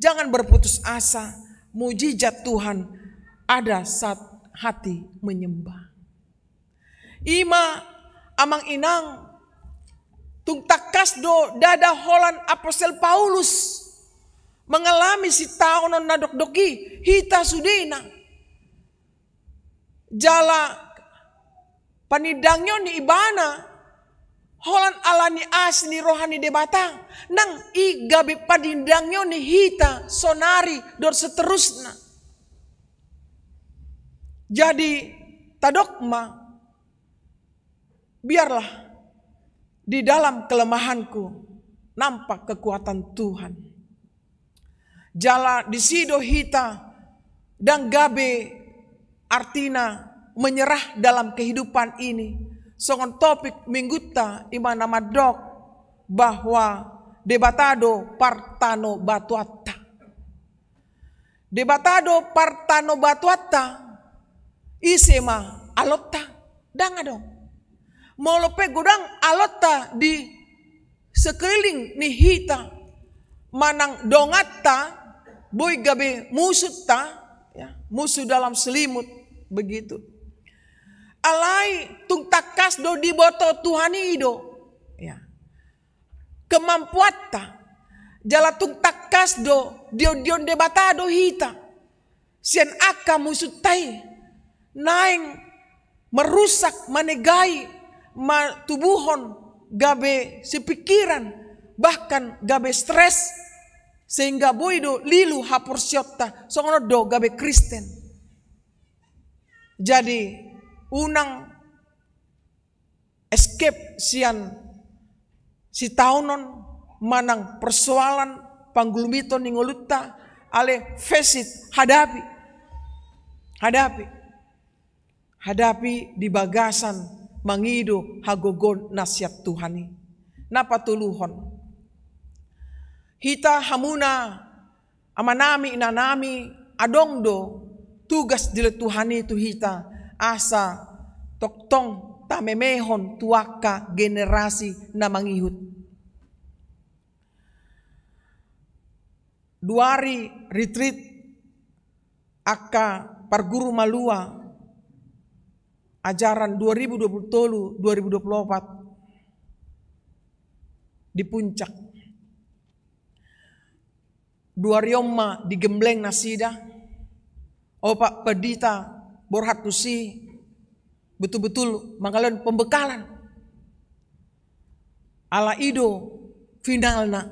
jangan berputus asa. Mujizat Tuhan ada saat hati menyembah. I ma amang inang, tung tangkas do ndada holan apostel Paulus mengalami sitaonon na dokdok i, hita sudena. Jala panindangion ni ibana holan alani asi ni roha ni Debata, nang i gabe panindangion ni hita sonari dohot seterusna. Jadi tadok ma, biarlah di dalam kelemahanku nampak kekuatan Tuhan. Jala disi do hita ndang gabe artina menyerah dalam kehidupan ini. Songon topik minggunta i ma na mandok bahwa Debata do partanobatuanta. Debata do partanobatuanta, ise ma alonta? Ndang adong. Molo pe godang alonta di sekeliling ni hita manang donganta, boi gabe musunta, ya, musuh dalam selimut, begitu. Alai tung tangkas do diboto Tuhan i do, ya, kemampuanta, jala tung tangkas do diondionhon Debata do hita sian angka musunta i, naeng merusak, manegai, matubuhon gabe sipikiran, bahkan gabe stres, sehingga boi do lilu haporseaonta. Songon on do gabe Kristen. Jadi unang escape sian sitaonon manang persoalan panggulumiton ni ngolunta, alai face it, hadapi. Hadapi. Hadapi di bagasan mangido hagogoon na sian Tuhan i. Na patoluhon, hita hamuna amanami, inanami, adong do tugas dilehon Tuhan i tu hita, asa tongtong tamemehon tu angka generasi na mangihut. Dua ari retreat angka parguru malua, ajaran dua ribu dua puluh tolu dua ribu dua puluh opat di puncak. Dua ari on ma digembleng nasida, opat pandita borhat tusi, betul-betul mangalehon pembekalan. Ala i do finalna,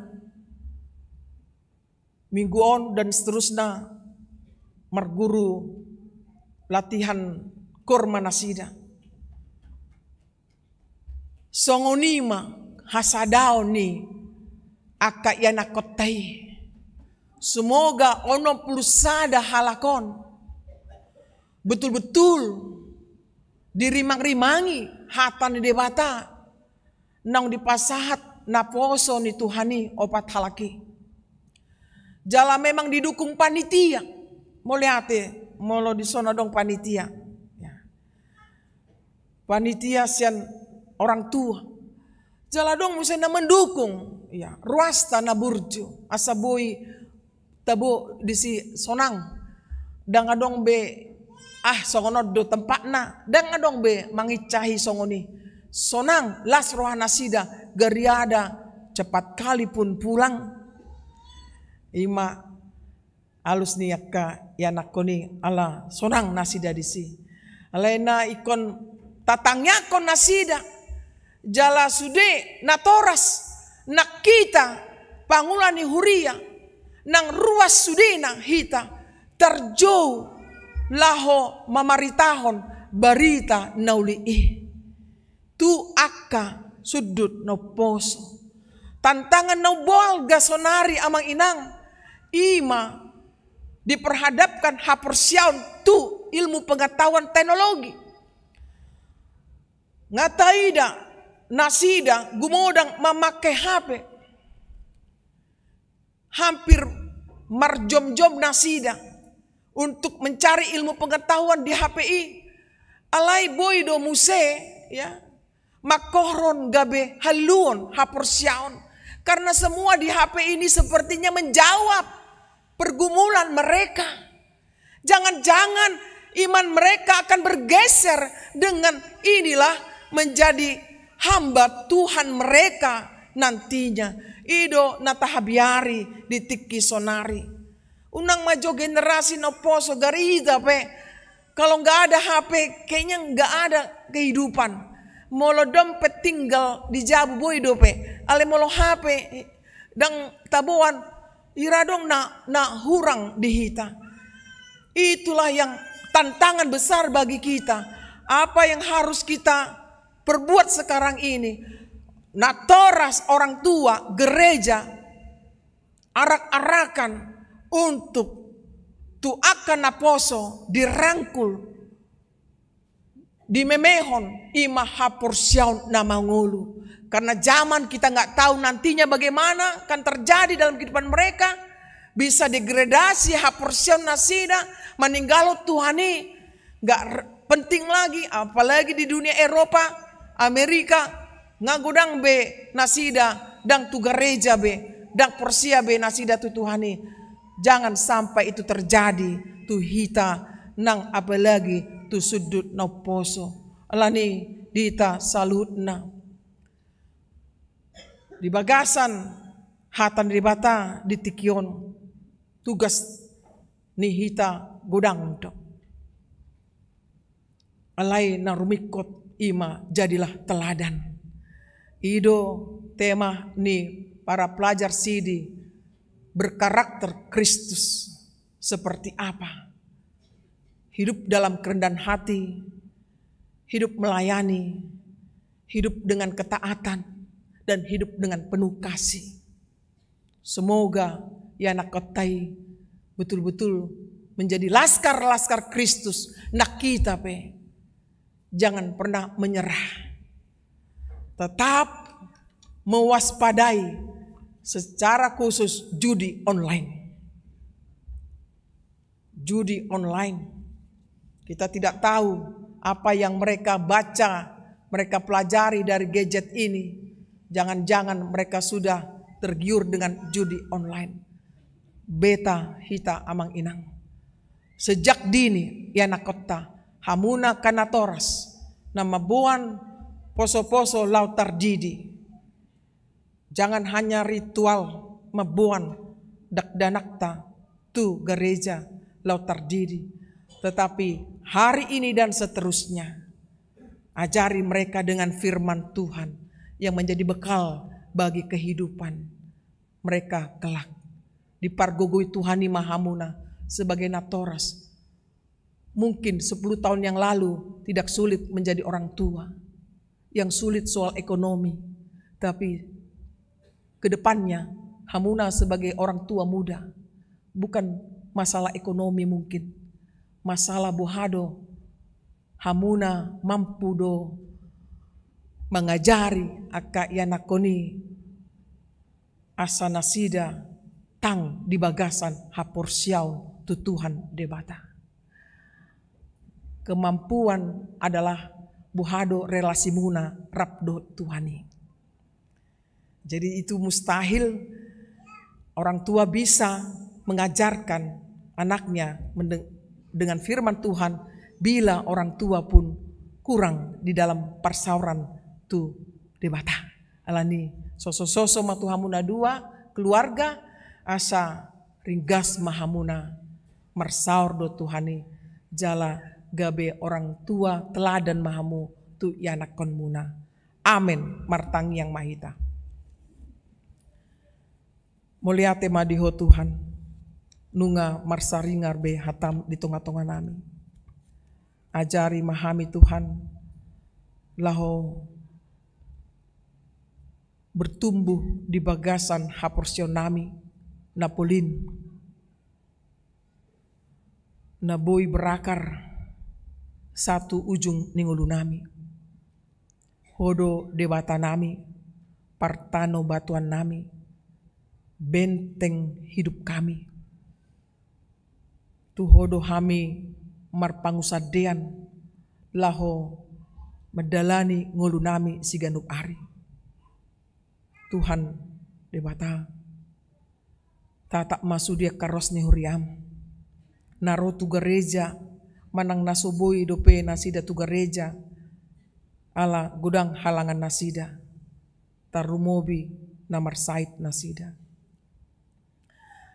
minggu on dan seterusna marguru latihan koor ma nasida. Songon i ma hasadaon ni angka ianakhonta i. Semoga onom pulu sada halak on betul-betul dirimang-rimangi hata ni Debata naung dipasahat naposo ni Tuhan i opat halak i. Jala memang didukung panitia. Mauliate molo dison adong panitia. Ya. Panitia sian orang tua. Jala adong muse na mendukung, ya, ruasta na burju, asa boi tabo disi sonang. Ndang adong be, ah, songon on do tempatna, ndang adong be mangincahi songon i. Sonang, las roha nasida, gariada cepat kali pun pulang. I ma alus ni angka ianakhon i, ala sonang nasida disi. Alai na ingkon tatangiangkon nasida, jala sude natoras, nang hita pangula ni huria, nang ruas sudena hita tarjou laho mamaritahon barita na uli i tu angka sundut na umposo. Tantangan na umbalga sonari, amang inang, i ma diperhadapkan haporseaon tu ilmu pengetahuan teknologi. Nga taida nasida gumodang mamake H P. Hampir marjom-jom nasida untuk mencari ilmu pengetahuan di H P i. Alai boi do muse, ya, mangkorhon gabe haluon haporseaon. Karena semua di H P ini sepertinya menjawab pergumulan mereka. Jangan-jangan iman mereka akan bergeser dengan inilah menjadi hamba Tuhan mereka nantinya. I do na tahabiari di tingki sonari. Unang ma jo generasi na umposo, gareja pe. Kalau nggak ada H P, kayaknya nggak ada kehidupan. Molo dompet tinggal di jabu boi dope. Alai molo H P ndang taboan, ira adong na, na hurang di hita. Itulah yang tantangan besar bagi kita. Apa yang harus kita perbuat sekarang ini? Natoras, orang tua, gereja, arak-arakan untuk tu angka naposo dirangkul, dimemehon, i ma haporseaon na mangolu. Karena zaman kita nggak tahu nantinya bagaimana akan terjadi dalam kehidupan mereka. Bisa degradasi haporseaon nasida, maninggalhon Tuhan i, nggak r-, penting lagi, apalagi di dunia Eropa, Amerika, nga godang be nasida, ndang tu gareja be, ndang porsea be nasida tu Tuhan i. Jangan sampai itu terjadi tu hita nang apalagi tu sundut na umposo. Alani di hita saluhutna. Di bagasan hata ni Debata di tingki on, tugas ni hita godang do. Alai na rumingkot i ma jadilah teladan. I do tema ni para pelajar sidi, berkarakter Kristus seperti apa. Hidup dalam kerendahan hati, hidup melayani, hidup dengan ketaatan, dan hidup dengan penuh kasih. Semoga ianakhonta i betul-betul menjadi laskar-laskar Kristus. Nang hita pe jangan pernah menyerah. Tetap mewaspadai secara khusus judi online. Judi online. Kita tidak tahu apa yang mereka baca, mereka pelajari dari gadget ini. Jangan-jangan mereka sudah tergiur dengan judi online. Beta hita, amang inang. Sejak dini, ianakhonta, hamu angka natoras, na mamboan poso-poso laho tardidi. Jangan hanya ritual mamboan dakdanakta tu gareja laho tardidi, tetapi hari ini dan seterusnya, ajari mereka dengan firman Tuhan yang menjadi bekal bagi kehidupan mereka kelak. Dipargogoi Tuhan i ma hamuna sebagai natoras. Mungkin sepuluh tahun yang lalu tidak sulit menjadi orang tua, yang sulit soal ekonomi, tapi ke depannya hamuna sebagai orang tua muda, bukan masalah ekonomi mungkin, masalah boha do hamuna mampu do mangajari angka ianakkon i asa nasida tang di bagasan haporseaon tu Tuhan Debata. Kemampuan adalah boha do relasimuna rap dohot Tuhan i. Jadi itu mustahil orang tua bisa mengajarkan anaknya mende-, dengan firman Tuhan bila orang tua pun kurang di dalam parsaoran tu Debata. Alani soso-soso ma tu hamu na dua keluarga, asa ringgas ma hamuna marsaor dohot Tuhan i, jala gabe orang tua teladan ma hamu tu ianakkonmuna. Amen. Martangiang ma hita. Mauliate ma di Ho Tuhan, nunga marsaringar be hataM di tonga-tonga nami. Ajari ma hami Tuhan, laho bertumbuh di bagasan haporseaon nami na polin, na boi berakar sahat tu ujung ni ngolu nami. Ho do Debata nami, partanobatuan nami, benteng hidup kami. Tu Ho do hami marpangunsandean laho mandalani ngolu nami siganup ari. Tuhan Debata, tatap ma sude angka ruas ni huriaM na ro tu gareja, manang na so boi dope nasida tu gareja, ala godang halangan nasida, tarlumobi na marsahit nasida.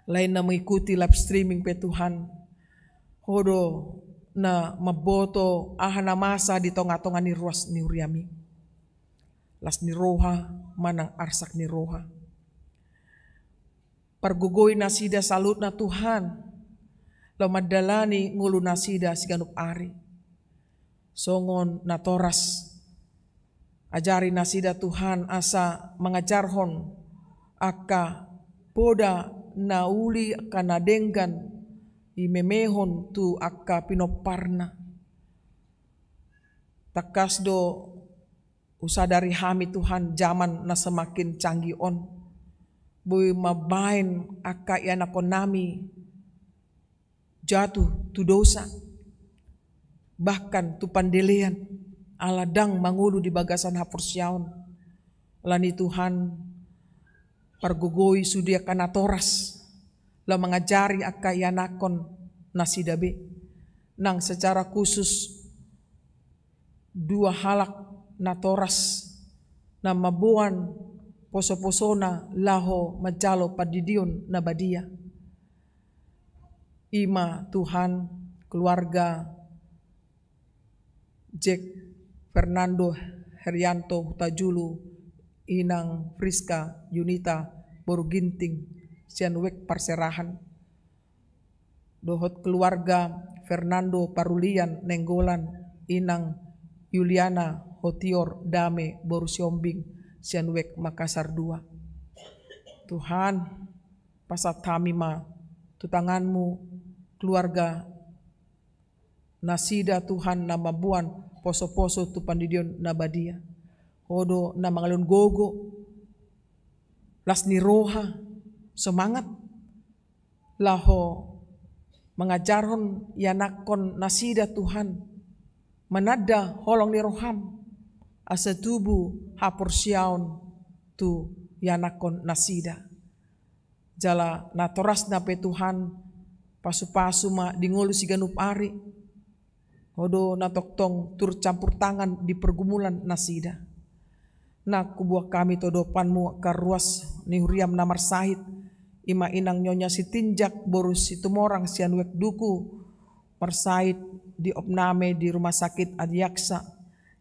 Lain na mengikuti live streaming pe Tuhan, Ho do na mamboto aha na masa di tonga-tonga ni ruas ni huriaMi. Las ni roha, manang arsak ni roha. Pargogoi nasida saluhutna Tuhan, laho mandalani ngolu nasida siganup ari. Songon natoras, ajari nasida Tuhan asa mangajarhon angka poda na uli, angka na denggan i memehon tu angka pinomparna. Tangkas do husadari hami Tuhan, jaman na semakin canggih on, boi mambahen angka ianakkon nami jatuh tu dosa, bahkan tu pandelean, ala ndang mangolu di bagasan haporseaon. Alani Tuhan, pargogoi sude angka natoras, laho mangajari angka ianakkon nasida be. Nang secara khusus dua halak natoras na mamboan poso-posona laho manjalo pandidion na badia. I ma Tuhan, keluarga Jack Fernando Herianto Hutajulu, Inang Friska Yunita boru Ginting sian Wijk Parserahan, dohot keluarga Fernando Parulian Nainggolan, Inang Yuliana Hotior Dame boru Siombing sian Wijk Makassar dua. Tuhan, pasahat hami ma tu tanganMu keluarga nasida Tuhan na mamboan poso-poso tu pandidion na badia. Ho do na mangalehon gogo, las ni roha, semangat laho mangajarhon ianakkon nasida Tuhan, mananda holong ni rohaM asa tubu haporseaon tu ianakkon nasida. Jala natorasna pe Tuhan, pasu-pasu ma di ngolu siganup ari. Ho do na tongtong turut campur tangan di pergumulan nasida. Nang huboan hami tu adopanmu angka ruas ni huriam na marsahit, i ma inang nyonya Sitinjak boru Situmorang sian Wek Duku, marsahit di opname di Rumah Sakit Adiaksa.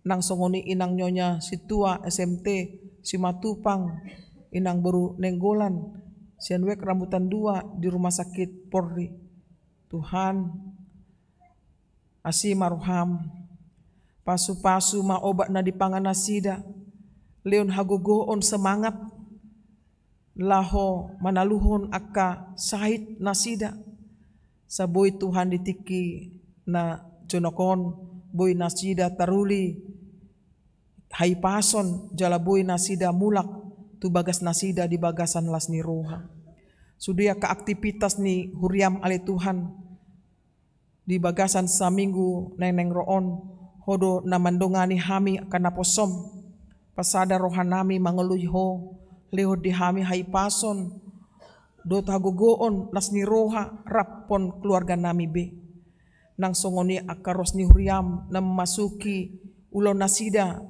Nang songon i inang nyonya Situa S M T Simatupang, inang boru Nainggolan sian Wek Rambutan Dua di Rumah Sakit Polri. Tuhan, asi ma roham. Pasu-pasu ma obat na dipangan nasida, lehon hagogoon, semangat, laho manaluhon angka sahit nasida. Asa boi Tuhan di tingki na jonok on, boi nasida taruli hahipason, jala boi nasida mulak tu bagas nasida di bagasan las ni roha. Sude angka aktivitas ni huriam ale Tuhan, di bagasan saminggu naeng-naeng ro on, Ho do na mandongani hami angka naposom. Pasada rohanami mangoloi Ho, lehon di hami hahipason dohot hagogoon, las ni roha, rap dohot keluarganami be. Nang songon i angka ruas ni huriam na memasuki ulaon nasida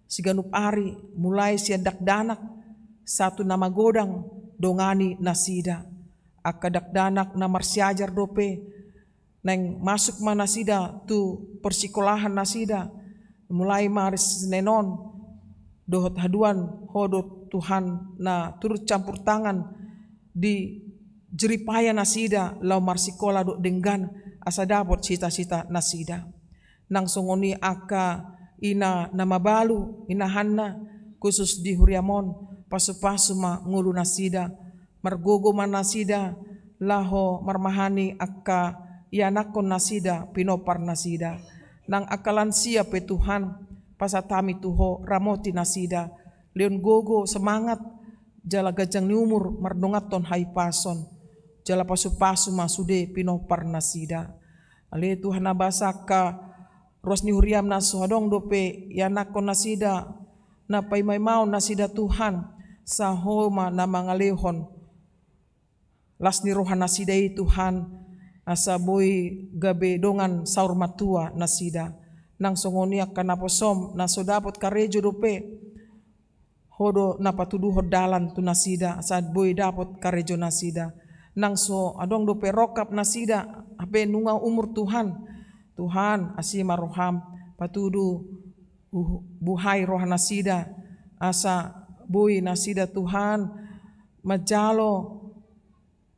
siganup ari, mulai sian dakdanak sahat tu na magodang, dongani nasida. Angka dakdanak na marsiajar dope, naeng masuk ma nasida tu persikolahan nasida, mulai ma ari Senin on dohot haduan, Ho do Tuhan na turut campur tangan di jeripaya nasida laho marsikola dohot denggan asa dapot cita-cita nasida. Nang songon i angka ina na mabalu, inahanna, khusus di huriam on, pasu-pasu ma ngolu nasida, margogo ma nasida laho marmahani angka ianakhon nasida, pinompar nasida. Nang angka lansia pe Tuhan, pasahat hami tu Ho, ramoti nasida, lehon gogo, semangat, jala ganjang ni umur mardonganhon hahipason, jala pasu-pasu ma sude pinompar nasida. Ale Tuhan, na basa angka ruas ni huriam na so adong dope ianakhon nasida na paima-imaon nasida Tuhan, asa Ho ma na mangalehon las ni roha nasida i Tuhan, asa boi gabe dongan saur matua nasida. Nang songon i angka naposom na so dapot karejo dope, Ho do na patuduhon dalan tu nasida asa boi dapot karejo nasida. Nang so adong dope rongkap nasida hape nunga umur Tuhan, Tuhan, asi ma roham, patudu, uh, buhai roha nasida asa boi nasida Tuhan manjalo,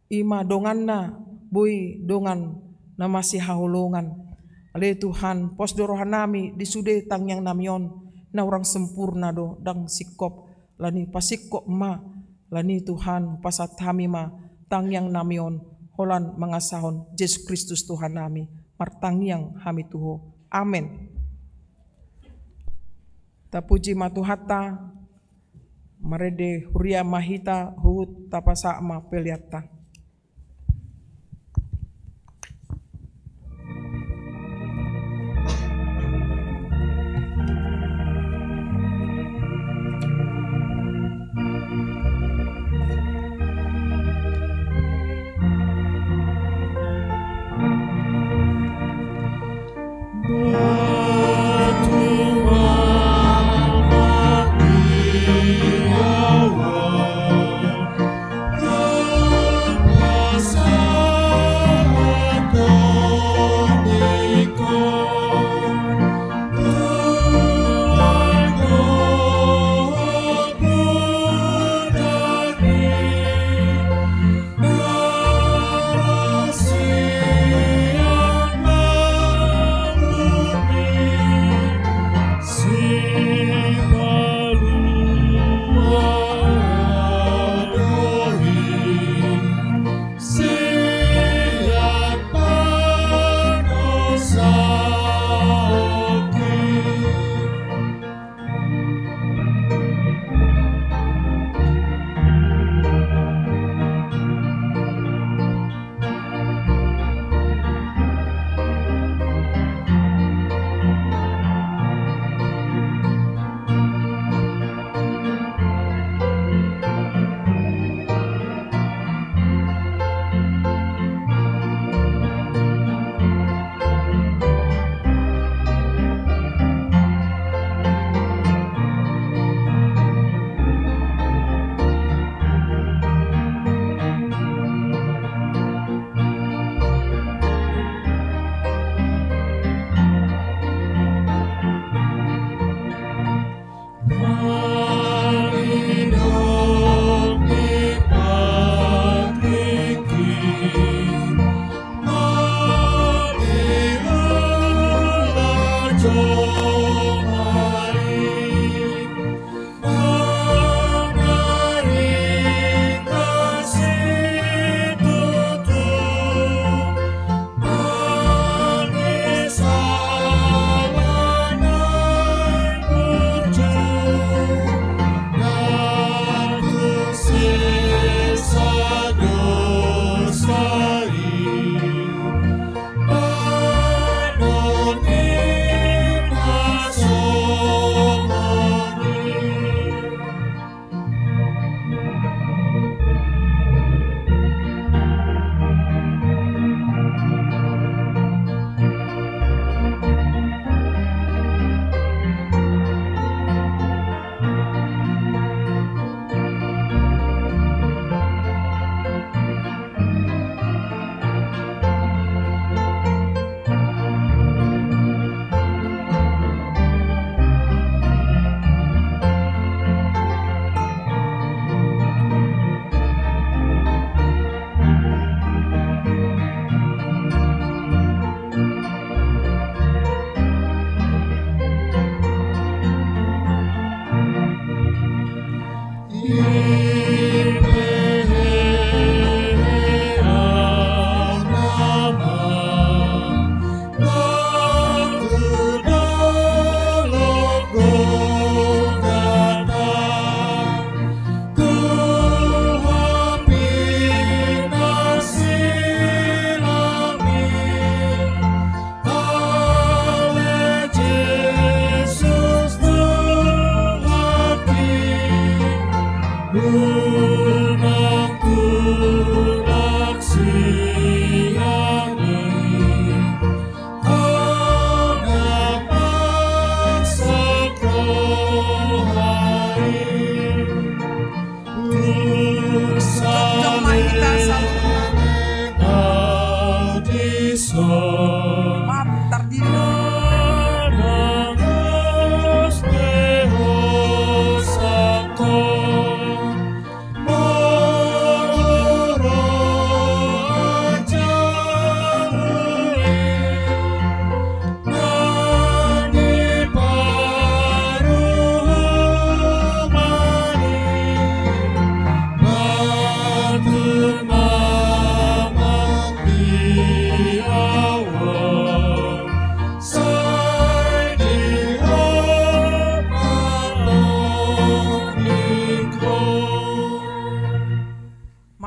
i ma donganna, boi dongan na masihaholongan. Ale Tuhan, pos do rohanami di sude tangiangnami on, na hurang sempurna do, ndang singkop, alani i pasingkop ma. Alani i Tuhan, pasahat hami ma tangiangnami on holan mangasahon Jesus Kristus Tuhannami, martangiang hami tu Ho. Amen. Tapuji ma Tuhanta. Marende huria ma hita, huhut tapasahat ma peleanta.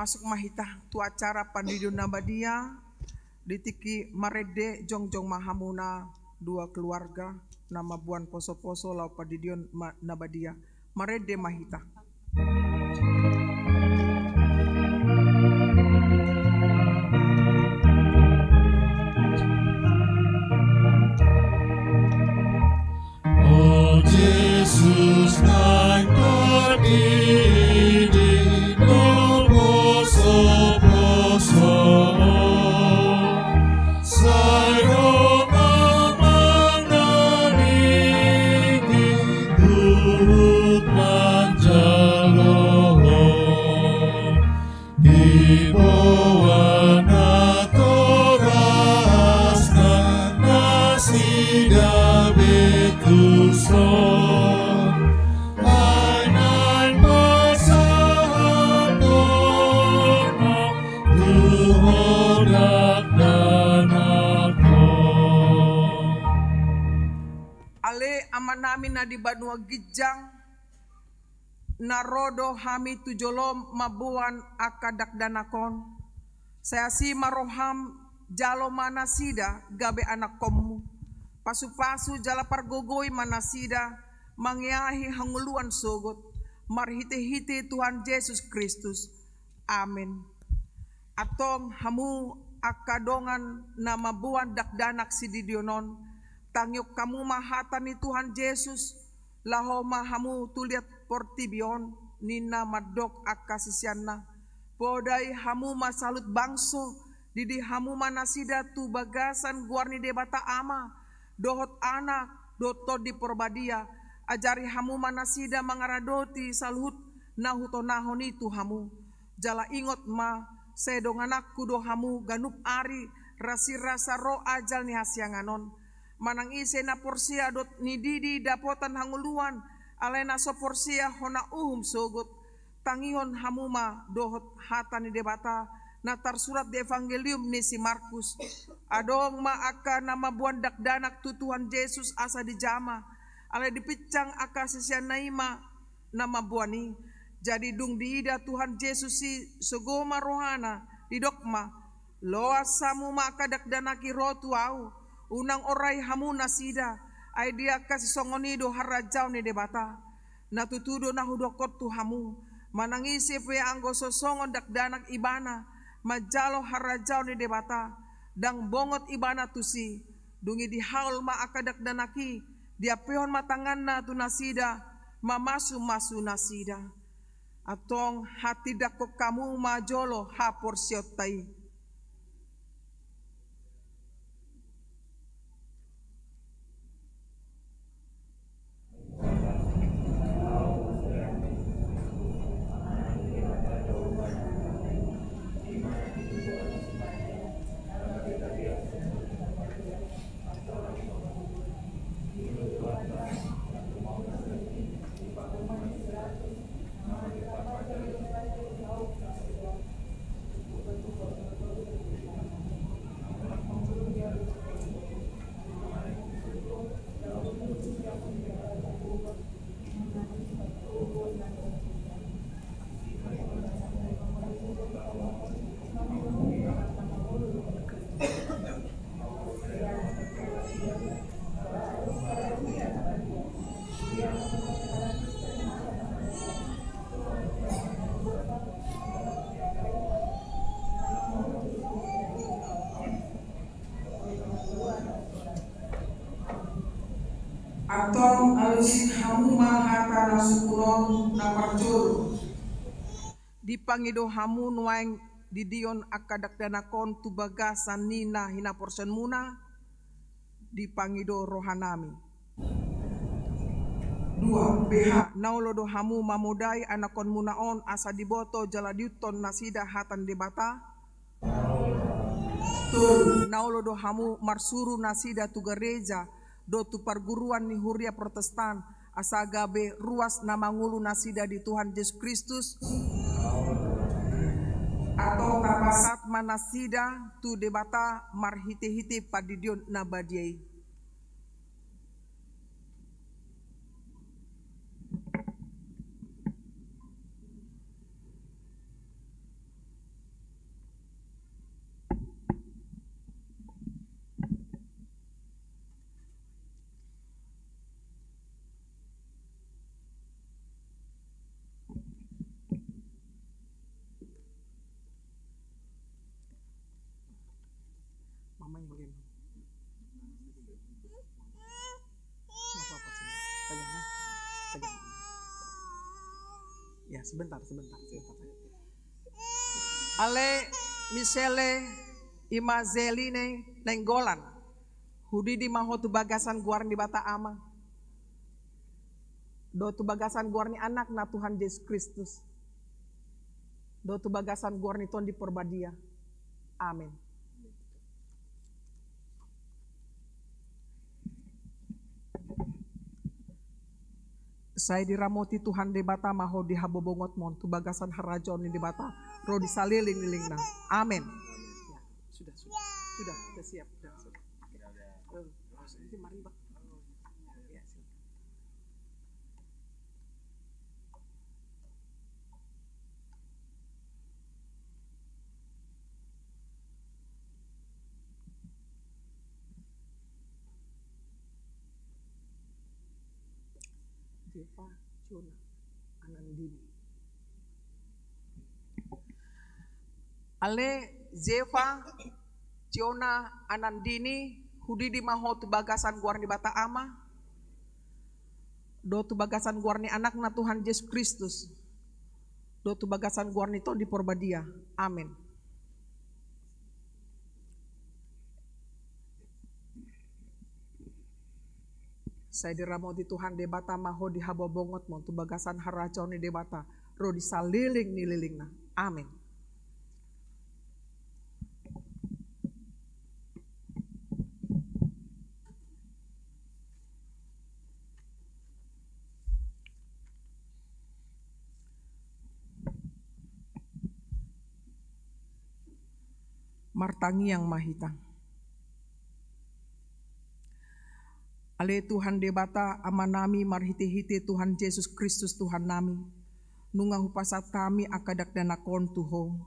Masuk ma hita tu acara pandidion na badia. Di tingki marende jongjong ma hamuna dua keluarga na mamboan poso-poso laho pandidion ma-, na badia. Marende ma hita. O Jesus, naeng pandidi do poso-poso, sai Ho ma mangalului huhut manjalo Ho. Diboan natorasna nasida be tu son, ai naeng pasahathon Ho tu Ho dakdanak on. Ale Amanami na di banua ginjang, na ro do hami tu jolom mamboan angka dakdanak on. Sai asi ma roham, jalo ma nasida gabe anakkonmu. Pasu-pasu jala pargogoi ma nasida mangeahi hangoluan sogot, marhite-hite Tuhan Jesus Kristus. Amen. Antong hamu angka dongan na mamboan dakdanak sididion on, tangihon hamu ma hata ni Tuhan Jesus, laho ma hamu tu liat portibi on, ninna mandok angka siseanna. Podai hamu ma saluhut bangso, didi hamu ma nasida tu bagasan goar ni Debata Ama, dohot Anak, dohot Tondi Porbadia, ajari hamu ma nasida mangaradoti saluhut na hutonahon i tu hamu. Jala ingot ma, sai dongananku do hamu ganup ari rasirasa ro ajal ni hasiangan on. Manang ise na porsea dohot nididi dapotan hangoluan, alai na so porsea hona uhum sogot, tangihon hamu ma dohot hata ni Debata na tarsurat di Evangelium ni si Markus. Adong ma angka na mamboan dakdanak tu Tuhan Jesus asa dijama, alai dipinsang angka siseanna i ma na mamboan i. Jadi dung diida Tuhan Jesus i sogo ma rohana, didok ma: Loas hamu ma angka dakdanak i ro tu Ahu, unang orai hamu nasida, ai di angka sisongon i do harajaon ni Debata. Na tutu do na hudok on tu hamu, manang ise pe anggo so songon dakdanak ibana manjalo harajaon ni Debata, ndang bongot ibana tusi. Dung i dihaol ma angka dakdanak i, diampehon ma tanganna tu nasida, mamasu-masu nasida. Antong hatindangkon hamu ma jolo haporseaonta i. Antong alusi hamu ma hata na sungkun on na parjolo. Dipangido hamu nuaeng didion angka dakdanak on tu bagasan ni na hinaporseaonmuna, dipangido rohanami. Dua, B H. Na olo do hamu mamodai anakkonmuna on asa diboto jala diihuthon nasida hata ni Debata? Tolu. Na olo do hamu marsuru nasida tu gareja dohot tu parguruan ni huria Protestan, asa gabe ruas na mangolu nasida di Tuhan Jesus Kristus? Antong tapasahat ma nasida tu Debata marhite-hite pandidion na badia i. Sebentar, sebentar, sebentar. Ale Misele, ima Zeline Nainggolan. Hudidi ma ho tu bagasan goar ni Debata Ama, dohot tu bagasan goar ni Anakna Tuhan Jesus Kristus, dohot tu bagasan goar ni Tondi Porbadia. Amen. Sai diramoti Tuhan Debata ma ho di habobongotmon tu bagasan harajaon ni Debata ro di saleleng-lelengna. Amen. Ya, sudah, sudah. Sudah, sudah siap. Sudah, sudah. Oke. Eh, nanti mari, Pak. Ya, silakan. Zefa Jona Anandini. Ale Zefa Jona Anandini, hudidi ma ho tu bagasan goar ni Debata Ama, dohot tu bagasan goar ni Anakna Tuhan Jesus Kristus, dohot tu bagasan goar ni Tondi Porbadia. Amen. Sai diramoti Tuhan Debata ma ho di habobongotmon tu bagasan harajaon ni Debata ro di saleleng ni lelengna. Amen. Martangiang ma hita. Ale Tuhan Debata Amanami, marhite-hite Tuhan Jesus Kristus Tuhannami, nunga hupasahat hami angka dakdanak on tu Ho,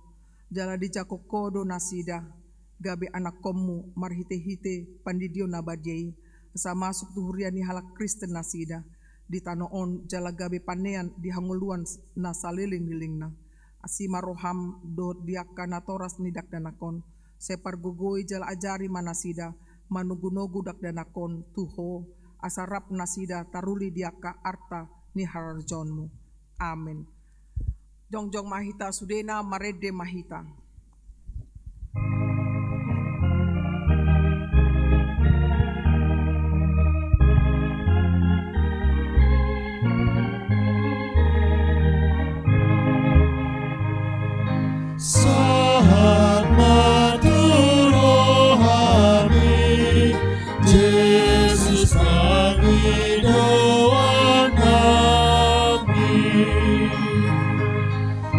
jala dijangkon Ho do nasida gabe anakkonmu marhite-hite pandidion na badia i, asa masuk tu huria ni halak Kristen nasida di tano on, jala gabe panean di hangoluan na saleleng-lelengna. Asi ma roham dohot di angka natoras ni dakdanak on, sai pargogoi jala ajari ma nasida manogu-nogu dakdanak on tu Ho, asa rap nasida taruli di angka arta ni harajaonmu. Amen. Jongjong ma hita sudena, marende ma hita. Sahat ma tu rohami, Jesus pangidoannami.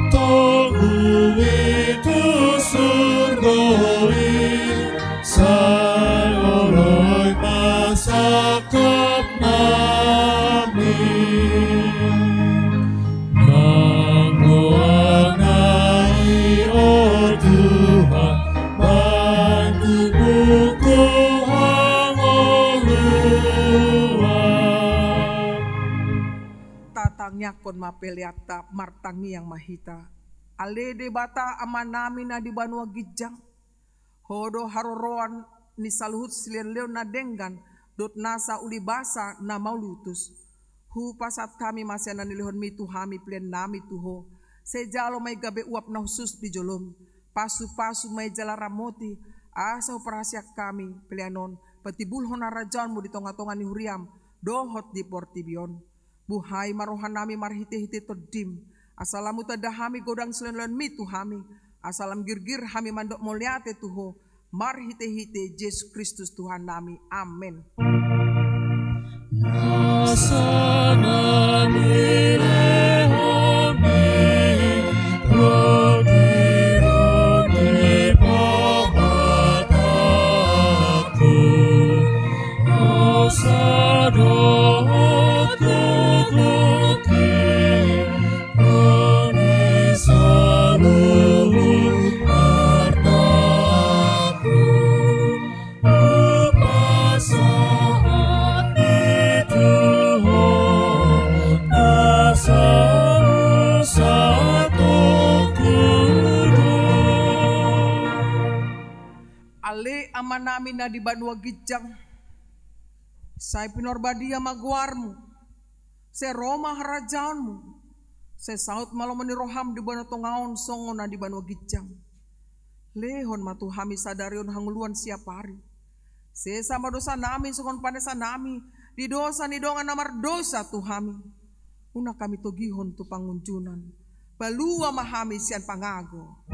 Togu i tu surgo i, sai oloi ma sangkapnami. Nang goarna i, o Tuhan, baen tubuhku hangoluan. Tatangiangkon ma peleanta, martangiang ma hita. Ale Debata Amanami na di banua ginjang, Ho do haroroan ni saluhut silehon-lehon na denggan dohot nasa ulibasa na mauliutus. Hupasahat hami ma sian na nilehonmi tu hami peleannami tu Ho. Sai jalo ma i gabe uap na hushus di jolom. Pasu-pasu ma i jala ramoti, asa huparhaseang hami pelean on patimbulhon harajaonmu di tonga-tonga ni huriam dohot di portibi on. Buhai ma rohanami marhite-hite Tondim, asa lam hutanda hami godang silehon-lehonmi tu hami, asa lam girgir hami mandok mauliate tu Ho, marhite-hite Jesus Kristus Tuhannami. Amen. Nasa na nilehonmi, roti-roti pamatangku, Hosa dohot gogoki, ro ni saluhut artaku, hupasahat i tu Ho, na saur satongku do. Ale Amanami na di banua ginjang, sai pinarbadia ma goarmu, sai ro ma harajaonmu, Sai saut ma lomo ni roham di banua tonga on songon na di banua ginjang. Lehon ma tu hami sadari on hangoluan siapari. Sesa ma dosanami songon panesanami di dosa ni dongan na mardosa tu hami. Unang hami togihon tu pangunjunan. Palua ma hami sian pangago.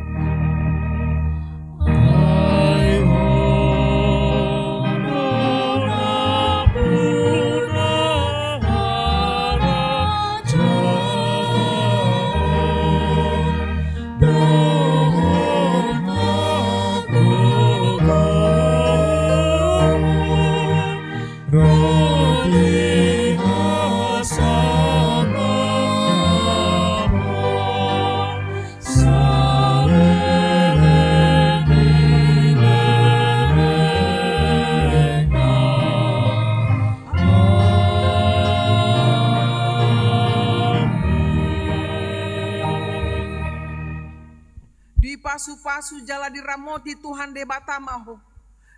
Dipasupasu jala diramoti Tuhan Debata ma ho.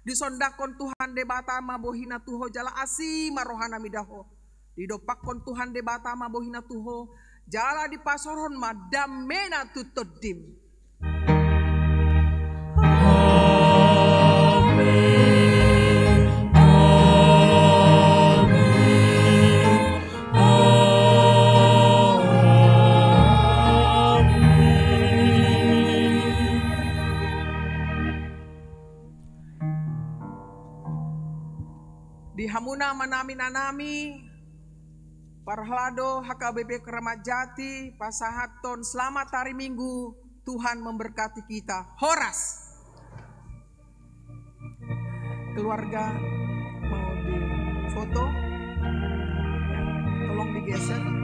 Disondangkon Tuhan Debata ma bohina tu ho jala asi ma rohana mida ho. Didompakkon Tuhan Debata ma bohina tu ho jala dipasaorhon ma damena tu tondim. Amin. Amin. Di hamuna amanami, inanami, parhalado H K B P Kramat Jati, pasahathon selamat hari Minggu, Tuhan memberkati kita. Horas. Keluarga mau difoto, ya, tolong digeser.